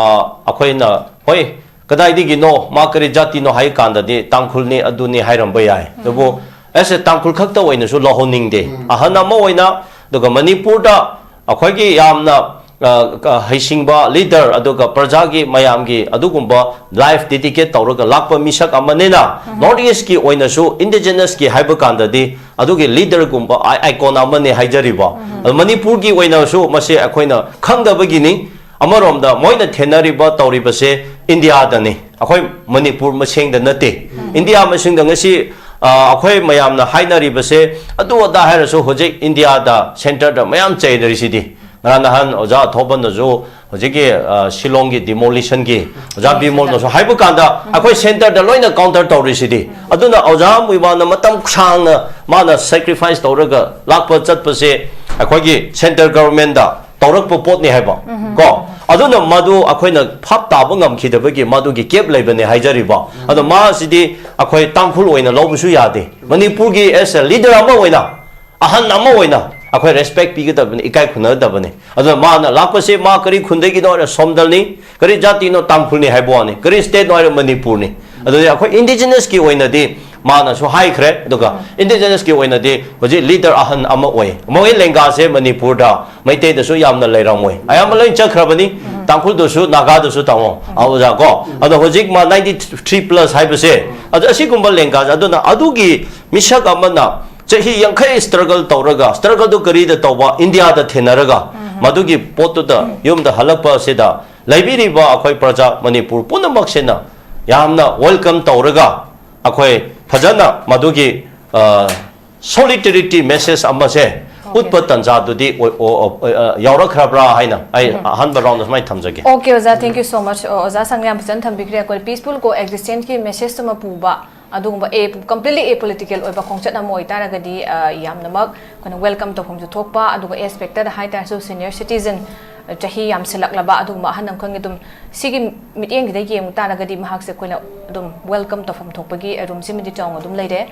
ꯑꯩꯈꯣꯏꯅ, ꯍꯣꯏ, ꯀꯗꯥꯏꯗꯒꯤꯅꯣ, ꯃꯥ ꯀꯔꯤ ꯖꯥꯇꯤꯅꯣ ꯍꯥꯏ ꯀꯥꯟꯗꯗꯤ ꯇꯥꯡꯈꯨꯜꯅꯤ, ꯑꯗꯨꯅꯤ ꯍꯥꯏꯔꯝꯕ ꯌꯥꯏ꯫ ꯑꯗꯨꯕꯨ ꯑꯦꯁ ꯑꯦ ꯇꯥꯡꯈꯨꯜ ꯈꯛꯇ ꯑꯣꯏꯅꯁꯨ ꯂꯧꯍꯟꯅꯤꯡꯗꯦ꯫ ꯑꯍꯟ ꯑꯃ ꯑꯣꯏꯅ, ꯑꯗꯨꯒ ꯃꯅꯤꯄꯨꯔꯗ ꯑꯩꯈꯣꯏꯒꯤ ꯌꯥꯝꯅ, ꯑ, ꯀ-, ꯍꯩꯁꯤꯡꯕ ꯂꯤꯗꯔ, ꯑꯗꯨꯒ ꯄ꯭ꯔꯖꯥꯒꯤ, ꯃꯌꯥꯝꯒꯤ ꯑꯗꯨꯒꯨꯝꯕ ꯂꯥꯏꯐ ꯗꯦꯗꯤꯀꯦꯠ ꯇꯧꯔꯒ ꯂꯥꯛꯄ ꯃꯤꯁꯛ ꯑꯃꯅꯤꯅ, ꯅꯣꯔꯠ ꯏꯁꯀꯤ ꯑꯣꯏꯅꯁꯨ, ꯏꯟꯗꯤꯖꯤꯅꯁꯀꯤ ꯍꯥꯏꯕ ꯀꯥꯟꯗꯗꯤ, ꯑꯗꯨꯒꯤ ꯂꯤꯗꯔꯒꯨꯝꯕ ꯑꯥꯏ-, ꯑꯥꯏꯀꯣꯟ ꯑꯃꯅꯤ ꯍꯥꯏꯖꯔꯤꯕ꯫ ꯑꯗꯣ ꯃꯅꯤꯄꯨꯔꯒꯤ ꯑꯣꯏꯅꯁꯨ ꯃꯁꯤ ꯑꯩꯈꯣꯏꯅ ꯈꯪꯗꯕꯒꯤꯅꯤ꯫ ꯑꯃꯔꯣꯝꯗ ꯃꯣꯏꯅ ꯊꯦꯡꯅꯔꯤꯕ ꯇꯧꯔꯤꯕꯁꯦ ꯏꯟꯗꯤꯌꯥꯗꯅꯤ, ꯑꯩꯈꯣꯏ ꯃꯅꯤꯄꯨꯔ ꯃꯁꯦꯡꯗ ꯅꯠꯇꯦ꯫ ꯏꯟꯗꯤꯌꯥ ꯃꯁꯤꯡꯗ ꯉꯁꯤ, ꯑ, ꯑꯩꯈꯣꯏ ꯃꯌꯥꯝꯅ ꯍꯥꯏꯅꯔꯤꯕꯁꯦ, ꯑꯗꯨ ꯑꯗꯥ ꯍꯥꯏꯔꯁꯨ, ꯍꯧꯖꯤꯛ ꯏꯟꯗꯤꯌꯥꯗ ꯁꯦꯟꯇꯔꯗ ꯃꯌꯥꯝ ꯆꯩꯅꯔꯤꯁꯤꯗꯤ꯫ ꯉꯔꯥꯡ ꯅꯍꯥꯟ ꯑꯣꯖꯥ ꯑꯊꯣꯛꯄꯅꯁꯨ ꯍꯧꯖꯤꯛꯀꯤ, ꯑ, ꯁꯤꯂꯣꯡꯒꯤ ꯗꯤꯃꯣꯂꯤꯁꯟꯒꯤ ꯑꯣꯖꯥ ꯕꯤꯃꯣꯜꯅꯁꯨ ꯍꯥꯏꯕ ꯀꯥꯟꯗ, ꯑꯩꯈꯣꯏ ꯁꯦꯟꯇꯔꯗ ꯂꯣꯏꯅ ꯀꯥꯎꯟꯇꯔ ꯇꯧꯔꯤꯁꯤꯗꯤ꯫ ꯑꯗꯨꯅ ꯑꯣꯖꯥ ꯃꯨꯏꯕꯥꯅ ꯃꯇꯝ ꯁꯥꯡꯅ ꯃꯥꯅ ꯁꯦꯀ꯭ꯔꯤꯐꯥꯏꯁ ꯇꯧꯔꯒ ꯂꯥꯛꯄ ꯆꯠꯄꯁꯦ ꯑꯩꯈꯣꯏꯒꯤ ꯁꯦꯟꯇꯔ ꯒꯚꯔꯟꯃꯦꯟꯗ ꯇꯧꯔꯛꯄ ꯄꯣꯠꯅꯤ ꯍꯥꯏꯕ ꯀꯣ꯫ ꯑꯗꯨꯅ ꯃꯗꯨ ꯑꯩꯈꯣꯏꯅ ꯚꯥꯞ ꯇꯥꯕ ꯉꯝꯈꯤꯗꯕꯒꯤ ꯃꯗꯨꯒꯤ ꯒꯦꯞ ꯂꯩꯕꯅꯦ ꯍꯥꯏꯖꯔꯤꯕ꯫ ꯑꯗꯣ ꯃꯥꯁꯤꯗꯤ ꯑꯩꯈꯣꯏ ꯇꯥꯡꯈꯨꯜ ꯑꯣꯏꯅ ꯂꯧꯕꯁꯨ ꯌꯥꯗꯦ꯫ ꯃꯅꯤꯄꯨꯔꯒꯤ ꯑꯦꯁ ꯑꯦ ꯂꯤꯗꯔ ꯑꯃ ꯑꯣꯏꯅ, ꯑꯍꯟ ꯑꯃ ꯑꯣꯏꯅ ꯑꯩꯈꯣꯏ ꯔꯦꯁꯄꯦꯛ ꯄꯤꯒꯗꯕꯅꯤ, ꯏꯀꯥꯏ ꯈꯨꯝꯅꯒꯗꯕꯅꯤ꯫ ꯑꯗꯨꯅ ꯃꯥꯅ ꯂꯥꯛꯄꯁꯦ ꯃꯥ ꯀꯔꯤ ꯈꯨꯟꯗꯒꯤꯅꯣ ꯍꯥꯏꯔ ꯁꯣꯝꯗꯜꯅꯤ, ꯀꯔꯤ ꯖꯥꯇꯤꯅꯣ ꯇꯥꯡꯈꯨꯜꯅꯤ ꯍꯥꯏꯕ ꯋꯥꯅꯤ, ꯀꯔꯤ ꯁ꯭ꯇꯦꯠꯅꯣ ꯍꯥꯏꯔ ꯃꯅꯤꯄꯨꯔꯅꯤ꯫ ꯑꯗꯨꯗꯤ ꯑꯩꯈꯣꯏ ꯏꯟꯗꯤꯖꯤꯅꯁꯀꯤ ꯑꯣꯏꯅꯗꯤ ꯃꯥꯅꯁꯨ ꯍꯥꯏꯈ꯭ꯔꯦ, ꯑꯗꯨꯒ ꯏꯟꯗꯤꯖꯤꯅꯁꯀꯤ ꯑꯣꯏꯅꯗꯤ ꯍꯧꯖꯤꯛ ꯂꯤꯗꯔ ꯑꯍꯟ ꯑꯃ ꯑꯣꯏ꯫ ꯃꯣꯏ ꯂꯦꯡꯒꯥꯁꯦ ꯃꯅꯤꯄꯨꯔꯗ ꯃꯩꯇꯩꯗꯁꯨ ꯌꯥꯝꯅ ꯂꯩꯔꯝꯃꯣꯏ, ꯑꯌꯥꯝꯕ ꯂꯣꯏ ꯆꯠꯈ꯭ꯔꯕꯅꯤ꯫ ꯇꯥꯡꯈꯨꯜꯗꯁꯨ, ꯅꯥꯒꯥꯗꯁꯨ ꯇꯥꯃꯣ, ꯑꯣꯖꯥ ꯀꯣ꯫ ꯑꯗꯣ ꯍꯧꯖꯤꯛ ꯃꯥ ninety three plus ꯍꯥꯏꯕꯁꯦ, ꯑꯗꯣ ꯑꯁꯤꯒꯨꯝꯕ ꯂꯦꯡꯒꯥ, ꯑꯗꯨꯅ ꯑꯗꯨꯒꯤ ꯃꯤꯁꯛ ꯑꯃꯅ ꯆꯍꯤ ꯌꯥꯡꯈꯩ struggle ꯇꯧꯔꯒ, struggle ꯗꯨ ꯀꯔꯤꯗ ꯇꯧꯕ, ꯏꯟꯗꯤꯌꯥꯗ ꯊꯦꯡꯅꯔꯒ, ꯃꯗꯨꯒꯤ ꯄꯣꯠꯇꯨꯗ ꯌꯨꯝꯗ ꯍꯜꯂꯛꯄ ꯑꯁꯤꯗ ꯂꯩꯕꯤꯔꯤꯕ ꯑꯩꯈꯣꯏ ꯄ꯭ꯔꯖꯥ ꯃꯅꯤꯄꯨꯔ ꯄꯨꯝꯅꯃꯛꯁꯤꯅ ꯌꯥꯝꯅ welcome ꯇꯧꯔꯒ, ꯑꯩꯈꯣꯏ ꯐꯖꯅ ꯃꯗꯨꯒꯤ, ꯑ, solidarity message ꯑꯃꯁꯦ ꯎꯠꯄ ꯇꯥꯟꯖꯥꯗꯨꯗꯤ ꯑꯣꯏ-, ꯑꯣ-, ꯑꯣ-, ꯑ, ꯌꯥꯎꯔꯛꯈ꯭ꯔꯕ꯭ꯔꯥ ꯍꯥꯏꯅ ꯑꯩ ꯑꯍꯥꯟꯕ round ꯗ ꯁꯨꯃꯥꯏꯅ ꯊꯝꯖꯒꯦ꯫ Okay, ꯑꯣꯖꯥ, thank you so much. ꯑꯣ, ꯑꯣꯖꯥ ꯁꯪꯅ ꯌꯥꯝ ꯐꯖꯅ ꯊꯝꯕꯤꯈ꯭ꯔꯦ꯫ ꯑꯩꯈꯣꯏ peaceful coexistence ꯀꯤ message ꯑꯃ ꯄꯨꯕ, ꯑꯗꯨꯒꯨꯝꯕ ꯑꯦ, completely apolitical ꯑꯣꯏꯕ ꯈꯣꯡꯆꯠ ꯑꯃ ꯑꯣꯏꯇꯥꯔꯒꯗꯤ, ꯑ, ꯌꯥꯝꯅꯃꯛ ꯑꯩꯈꯣꯏꯅ welcome ꯇꯧꯐꯝꯁꯨ ꯊꯣꯛꯄ, ꯑꯗꯨꯒ age factor ꯗ ꯍꯥꯏꯇꯥꯔꯁꯨ senior citizen, ꯑ, ꯆꯍꯤ ꯌꯥꯝꯁꯤꯜꯂꯛꯂꯕ ꯑꯗꯨꯒꯨꯝꯕ ꯑꯍꯟ ꯑꯃꯈꯪꯒꯤ ꯑꯗꯨꯝ ꯁꯤꯒꯤ ꯃꯤꯠꯌꯦꯡꯁꯤꯗ ꯌꯦꯡꯕ ꯇꯥꯔꯒꯗꯤ ꯃꯍꯥꯛꯁꯦ ꯑꯩꯈꯣꯏꯅ ꯑꯗꯨꯝ welcome ꯇꯧꯐꯝ ꯊꯣꯛꯄꯒꯤ room ꯁꯤꯃꯗꯤ ꯆꯥꯎꯅ ꯑꯗꯨꯝ ꯂꯩꯔꯦ꯫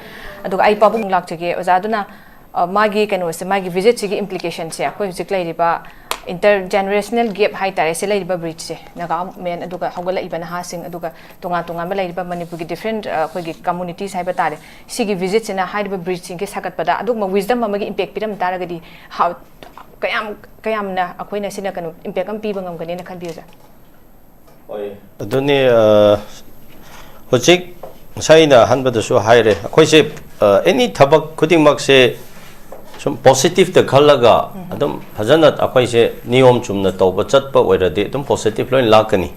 ꯑꯗꯨꯒ ꯑꯩ ꯄꯥꯕꯨꯡ ꯂꯥꯛꯆꯒꯦ ꯑꯣꯖꯥ꯫ ꯑꯗꯨꯅ, ꯑ, ꯃꯥꯒꯤ ꯀꯩꯅꯣꯁꯦ, ꯃꯥꯒꯤ visit ꯁꯤꯒꯤ implication ꯁꯦ ꯑꯩꯈꯣꯏ ꯍꯧꯖꯤꯛ ꯂꯩꯔꯤꯕ intergenerational gap ꯍꯥꯏꯇꯥꯔꯦ, ꯁꯤ ꯂꯩꯔꯤꯕ bridge ꯁꯦ, ꯅꯥꯒꯥ ꯃꯦꯟ ꯑꯗꯨꯒ ꯍꯧꯒꯠꯂꯛꯏꯕ ꯅꯍꯥꯁꯤꯡ, ꯑꯗꯨꯒ ꯇꯣꯉꯥꯟ ꯇꯣꯉꯥꯟꯕ ꯂꯩꯔꯤꯕ ꯃꯅꯤꯄꯨꯔꯒꯤ different, ꯑ, ꯑꯩꯈꯣꯏꯒꯤ communities ꯍꯥꯏꯕ ꯇꯥꯔꯦ, ꯁꯤꯒꯤ visit ꯁꯤꯅ ꯍꯥꯏꯔꯤꯕ bridge ꯁꯤꯡꯒꯤ ꯁꯥꯒꯠꯄꯗ ꯑꯗꯨꯒꯨꯝꯕ wisdom ꯑꯃꯒꯤ impact ꯄꯤꯔꯝ ꯇꯥꯔꯒꯗꯤ, how, ꯀꯌꯥꯝ, ꯀꯌꯥꯝꯅ ꯑꯩꯈꯣꯏꯅ ꯁꯤꯅ ꯀꯩꯅꯣ impact ꯑꯃ ꯄꯤꯕ ꯉꯝꯒꯅꯤꯅ ꯈꯟꯕꯤ ꯑꯣꯖꯥ? ꯑꯗꯨꯅꯤ, ꯑ, ꯍꯧꯖꯤꯛ ꯉꯁꯥꯏ ꯑꯩꯅ ꯑꯍꯥꯟꯕꯗꯁꯨ ꯍꯥꯏꯔꯦ, ꯑꯩꯈꯣꯏꯁꯦ, ꯑ, any ꯊꯕꯛ ꯈꯨꯗꯤꯡꯃꯛꯁꯦ ꯁꯨꯝ positive ꯇ ꯈꯜꯂꯒ ꯑꯗꯨꯝ ꯐꯖꯅ ꯑꯩꯈꯣꯏꯁꯦ ꯅꯤꯌꯣꯝ ꯆꯨꯝꯅ ꯇꯧꯕ ꯆꯠꯄ ꯑꯣꯏꯔꯗꯤ ꯑꯗꯨꯝ positive ꯂꯣꯏ ꯂꯥꯛꯀꯅꯤ꯫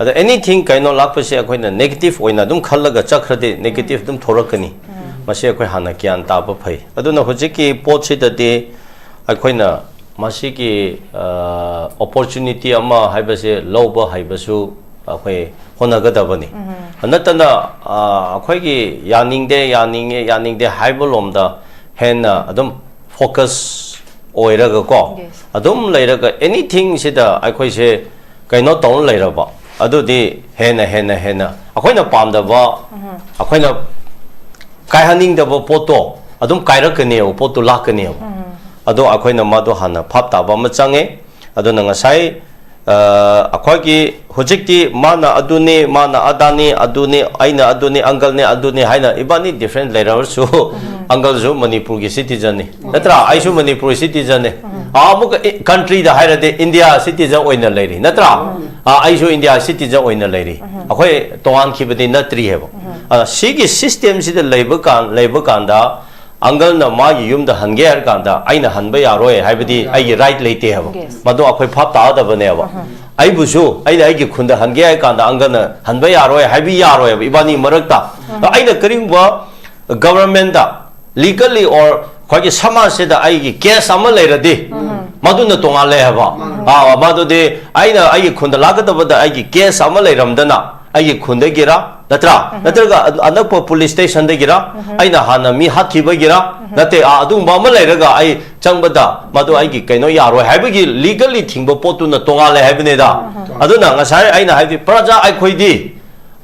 ꯑꯗ anything ꯀꯩꯅꯣ ꯂꯥꯛꯄꯁꯦ ꯑꯩꯈꯣꯏꯅ negative ꯑꯣꯏꯅ ꯑꯗꯨꯝ ꯈꯜꯂꯒ ꯆꯠꯈ꯭ꯔꯗꯤ negative ꯑꯗꯨꯝ ꯊꯣꯔꯛꯀꯅꯤ꯫ ꯃꯁꯤ ꯑꯩꯈꯣꯏ ꯍꯥꯟꯅ ꯒ꯭ꯌꯥꯟ ꯇꯥꯕ ꯐꯩ꯫ ꯑꯗꯨꯅ ꯍꯧꯖꯤꯛꯀꯤ ꯄꯣꯠꯁꯤꯗꯗꯤ ꯑꯩꯈꯣꯏꯅ ꯃꯁꯤꯒꯤ, ꯑ, opportunity ꯑꯃ ꯍꯥꯏꯕꯁꯦ ꯂꯧꯕ ꯍꯩꯕꯁꯨ ꯑꯩꯈꯣꯏ ꯍꯣꯠꯅꯒꯗꯕꯅꯤ꯫ ꯅꯠꯇꯅ, ꯑ, ꯑꯩꯈꯣꯏꯒꯤ ꯌꯥꯅꯤꯡꯗꯦ, ꯌꯥꯅꯤꯡꯉꯦ, ꯌꯥꯅꯤꯡꯗꯦ ꯍꯥꯏꯕ ꯂꯣꯝꯗ ꯍꯦꯟꯅ ꯑꯗꯨꯝ focus ꯑꯣꯏꯔꯒꯀꯣ, Yes. ꯑꯗꯨꯝ ꯂꯩꯔꯒ anything ꯁꯤꯗ ꯑꯩꯈꯣꯏꯁꯦ ꯀꯩꯅꯣ ꯇꯧꯔ ꯂꯩꯔꯕ, ꯑꯗꯨꯗꯤ ꯍꯦꯟꯅ, ꯍꯦꯟꯅ, ꯍꯦꯟꯅ ꯑꯩꯈꯣꯏꯅ ꯄꯥꯝꯗꯕ, ꯑꯩꯈꯣꯏꯅ ꯀꯥꯏꯍꯟꯅꯤꯡꯗꯕ ꯄꯣꯠꯇꯣ ꯑꯗꯨꯝ ꯀꯥꯏꯔꯛꯀꯅꯦꯕ, ꯄꯣꯠꯇꯣ ꯂꯥꯛꯀꯅꯦꯕ꯫ ꯑꯗꯣ ꯑꯩꯈꯣꯏꯅ ꯃꯗꯣ ꯍꯥꯟꯅ ꯚꯥꯞ ꯇꯥꯕ ꯑꯃ ꯆꯪꯉꯦ꯫ ꯑꯗꯨꯅ ꯉꯁꯥꯏ, ꯑ, ꯑꯩꯈꯣꯏꯒꯤ ꯍꯧꯖꯤꯛꯇꯤ ꯃꯥꯅ ꯑꯗꯨꯅꯤ, ꯃꯥꯅ ꯑꯗꯥꯅꯤ, ꯑꯗꯨꯅꯤ, ꯑꯩꯅ ꯑꯗꯨꯅꯤ, uncle ꯅꯤ, ꯑꯗꯨꯅꯤ ꯍꯥꯏꯅ ꯏꯕꯥꯅꯤ different ꯂꯩꯔꯕꯁꯨ, ꯑꯪꯀꯜꯁꯨ ꯃꯅꯤꯄꯨꯔꯒꯤ ꯁꯤꯇꯤꯖꯟꯅꯤ, ꯅꯠꯇ꯭ꯔꯥ? ꯑꯩꯁꯨ ꯃꯅꯤꯄꯨꯔꯒꯤ ꯁꯤꯇꯤꯖꯟꯅꯤ꯫ ꯑꯥ, ꯑꯃꯨꯛꯀ ꯀꯟꯇ꯭ꯔꯤꯗ ꯍꯥꯏꯔꯗꯤ ꯏꯟꯗꯤꯌꯥ ꯁꯤꯇꯤꯖꯟ ꯑꯣꯏꯅ ꯂꯩꯔꯤ, ꯅꯠꯇ꯭ꯔꯥ? ꯑꯥ, ꯑꯩꯁꯨ ꯏꯟꯗꯤꯌꯥ ꯁꯤꯇꯤꯖꯟ ꯑꯣꯏꯅ ꯂꯩꯔꯤ꯫ ꯑꯩꯈꯣꯏ ꯇꯣꯉꯥꯟꯈꯤꯕꯗꯤ ꯅꯠꯇ꯭ꯔꯤ ꯍꯥꯏꯕ꯫ ꯑꯗ ꯁꯤꯒꯤ ꯁꯤꯁꯇꯦꯝꯁꯤꯗ ꯂꯩꯕ ꯀꯥꯟ ꯂꯩꯕ ꯀꯥꯟꯗ ꯑꯪꯀꯜꯅ ꯃꯥꯒꯤ ꯌꯨꯝꯗ ꯍꯟꯒꯦ ꯍꯥꯏꯔ ꯀꯥꯟꯗ ꯑꯩꯅ ꯍꯟꯕ ꯌꯥꯔꯣꯏ ꯍꯥꯏꯕꯗꯤ ꯑꯩꯒꯤ ꯔꯥꯏꯠ ꯂꯩꯇꯦ ꯍꯥꯏꯕ꯫ ꯃꯗꯨ ꯑꯩꯈꯣꯏ ꯚꯥꯞ ꯇꯥꯒꯗꯕꯅꯦꯕ꯫ ꯑꯩꯕꯨꯁꯨ ꯑꯩꯅ ꯑꯩꯒꯤ ꯈꯨꯟꯗ ꯍꯟꯒꯦ ꯍꯥꯏꯔ ꯀꯥꯟꯗ ꯑꯪꯀꯜꯅ ꯍꯟꯕ ꯌꯥꯔꯣꯏ ꯍꯥꯏꯕ ꯌꯥꯔꯣꯏꯕ ꯏꯕꯥꯅꯤ ꯃꯔꯛꯇ꯫ ꯑꯗꯣ ꯑꯩꯅ ꯀꯔꯤꯒꯨꯝꯕ ꯒꯕꯔꯃꯦꯟꯗ ꯂꯤꯒꯜꯂꯤ ꯑꯣꯔ ꯑꯩꯈꯣꯏꯒꯤ ꯁꯃꯥꯖꯁꯤꯗ ꯑꯩꯒꯤ ꯀꯦꯁ ꯑꯃ ꯂꯩꯔꯗꯤ ꯃꯗꯨꯅ ꯇꯣꯉꯥꯜꯂꯦ ꯍꯥꯏꯕ꯫ ꯑꯥ, ꯃꯗꯨꯗꯤ ꯑꯩꯅ ꯑꯩꯒꯤ ꯈꯨꯟꯗ ꯂꯥꯛꯀꯗꯕꯗ ꯑꯩꯒꯤ ꯀꯦꯁ ꯑꯃ ꯂꯩꯔꯝꯗꯅ ꯑꯩꯒꯤ ꯈꯨꯟꯗꯒꯤꯔ, ꯅꯠꯇ꯭ꯔꯥ? ꯅꯠꯇ꯭ꯔꯒ ꯑ-, ꯑꯅꯛꯄ ꯄꯨꯂꯤꯁ ꯁ꯭ꯇꯦꯁꯟꯗꯒꯤꯔ, ꯑꯩꯅ ꯍꯥꯟꯅ ꯃꯤ ꯍꯥꯠꯈꯤꯕꯒꯤꯔ, ꯅꯠꯇꯦ, ꯑꯥ, ꯑꯗꯨꯒꯨꯝꯕ ꯑꯃ ꯂꯩꯔꯒ ꯑꯩ ꯆꯪꯕꯗ ꯃꯗꯨ ꯑꯩꯒꯤ ꯀꯩꯅꯣ ꯌꯥꯔꯣꯏ ꯍꯥꯏꯕꯒꯤ ꯂꯤꯒꯜꯂꯤ ꯊꯤꯡꯕ ꯄꯣꯠꯇꯨꯅ ꯇꯣꯉꯥꯜꯂꯦ ꯍꯥꯏꯕꯅꯤꯗ꯫ ꯑꯗꯨꯅ ꯉꯁꯥꯏ ꯑꯩꯅ ꯍꯥꯏꯕꯗꯤ ꯄ꯭ꯔꯖꯥ ꯑꯩꯈꯣꯏꯗꯤ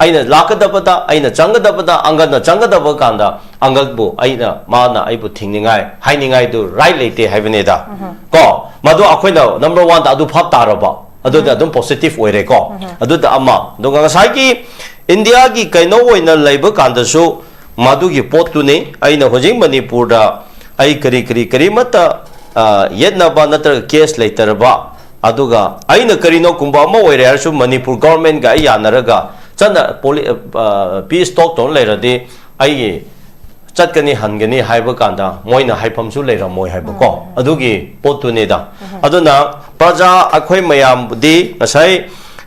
ꯑꯩꯅ ꯂꯥꯛꯀꯗꯕꯗ, ꯑꯩꯅ ꯆꯪꯒꯗꯕꯗ, ꯑꯪꯀꯜꯅ ꯆꯪꯒꯗꯕ ꯀꯥꯟꯗ ꯑꯪꯀꯜꯕꯨ ꯑꯩꯅ, ꯃꯥꯅ ꯑꯩꯕꯨ ꯊꯤꯡꯅꯤꯡꯉꯥꯏ, ꯍꯥꯏꯅꯤꯡꯉꯥꯏꯗꯨ ꯔꯥꯏꯠ ꯂꯩꯇꯦ ꯍꯥꯏꯕꯅꯤꯗ꯫ ꯀꯣ? ꯃꯗꯨ ꯑꯩꯈꯣꯏꯅ ꯅꯝꯕꯔ ꯋꯥꯟꯗ ꯑꯗꯨ ꯚꯥꯞ ꯇꯥꯔꯕ, ꯑꯗꯨꯗ ꯑꯗꯨꯝ ꯄꯣꯖꯤꯇꯤꯚ ꯑꯣꯏꯔꯦꯀꯣ꯫ ꯑꯗꯨꯗ ꯑꯃ꯫ ꯑꯗꯨꯒ ꯉꯁꯥꯏꯒꯤ ꯏꯟꯗꯤꯌꯥꯒꯤ ꯀꯩꯅꯣ ꯑꯣꯏꯅ ꯂꯩꯕ ꯀꯥꯟꯗꯁꯨ ꯃꯗꯨꯒꯤ ꯄꯣꯠꯇꯨꯅꯤ꯫ ꯑꯩꯅ ꯍꯧꯖꯤꯛ ꯃꯅꯤꯄꯨꯔꯗ ꯑꯩ ꯀꯔꯤ ꯀꯔꯤ ꯀꯔꯤꯃꯠꯇ, ꯑ, ꯌꯦꯠꯅꯕ ꯅꯠꯇ꯭ꯔꯒ ꯀꯦꯁ ꯂꯩꯇꯔꯕ, ꯑꯗꯨꯒ ꯑꯩꯅ ꯀꯔꯤꯅꯣꯒꯨꯝꯕ ꯑꯃ ꯑꯣꯏꯔꯦ ꯍꯥꯏꯔꯁꯨ ꯃꯅꯤꯄꯨꯔ ꯒꯣꯔꯃꯦꯟꯒ ꯑꯩ ꯌꯥꯅꯔꯒ ꯆꯠꯅ ꯄꯣꯂꯤ-, ꯑ, ꯄꯤꯁ ꯇꯣꯛ ꯇꯧꯔ ꯂꯩꯔꯗꯤ ꯑꯩꯒꯤ ꯆꯠꯀꯅꯤ ꯍꯟꯒꯅꯤ ꯍꯥꯏꯕ ꯀꯥꯟꯗ ꯃꯣꯏꯅ ꯍꯥꯏꯐꯝꯁꯨ ꯂꯩꯔꯝꯃꯣꯏ ꯍꯥꯏꯕꯀꯣ꯫ ꯑꯗꯨꯒꯤ ꯄꯣꯠꯇꯨꯅꯤꯗ꯫ ꯑꯗꯨꯅ ꯄ꯭ꯔꯖꯥ ꯑꯩꯈꯣꯏ ꯃꯌꯥꯝꯕꯨꯗꯤ ꯉꯁꯥꯏ,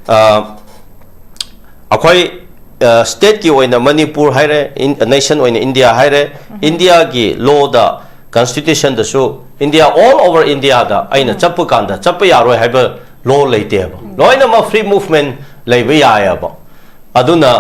ꯑ, ꯑꯩꯈꯣꯏ, ꯑ, ꯁ꯭ꯇꯦꯠꯀꯤ ꯑꯣꯏꯅ ꯃꯅꯤꯄꯨꯔ ꯍꯥꯏꯔꯦ, ꯏꯟ-, ꯅꯦꯁꯟ ꯑꯣꯏꯅ ꯏꯟꯗꯤꯌꯥ ꯍꯥꯏꯔꯦ, ꯏꯟꯗꯤꯌꯥꯒꯤ ꯂꯣꯗ, ꯀꯟꯁꯇꯤꯇ꯭ꯌꯨꯁꯟꯗꯁꯨ ꯏꯟꯗꯤꯌꯥ ꯑꯣꯜ ꯑꯣꯚꯔ ꯏꯟꯗꯤꯌꯥꯗ ꯑꯩꯅ ꯆꯠꯄ ꯀꯥꯟꯗ ꯆꯠꯄ ꯌꯥꯔꯣꯏ ꯍꯥꯏꯕ ꯂꯣ ꯂꯩꯇꯦꯕ꯫ ꯂꯣꯏꯅꯃꯛ ꯐ꯭ꯔꯤ ꯃꯨꯚꯃꯦꯟ ꯂꯩꯕ ꯌꯥꯏꯑꯕ꯫ ꯑꯗꯨꯅ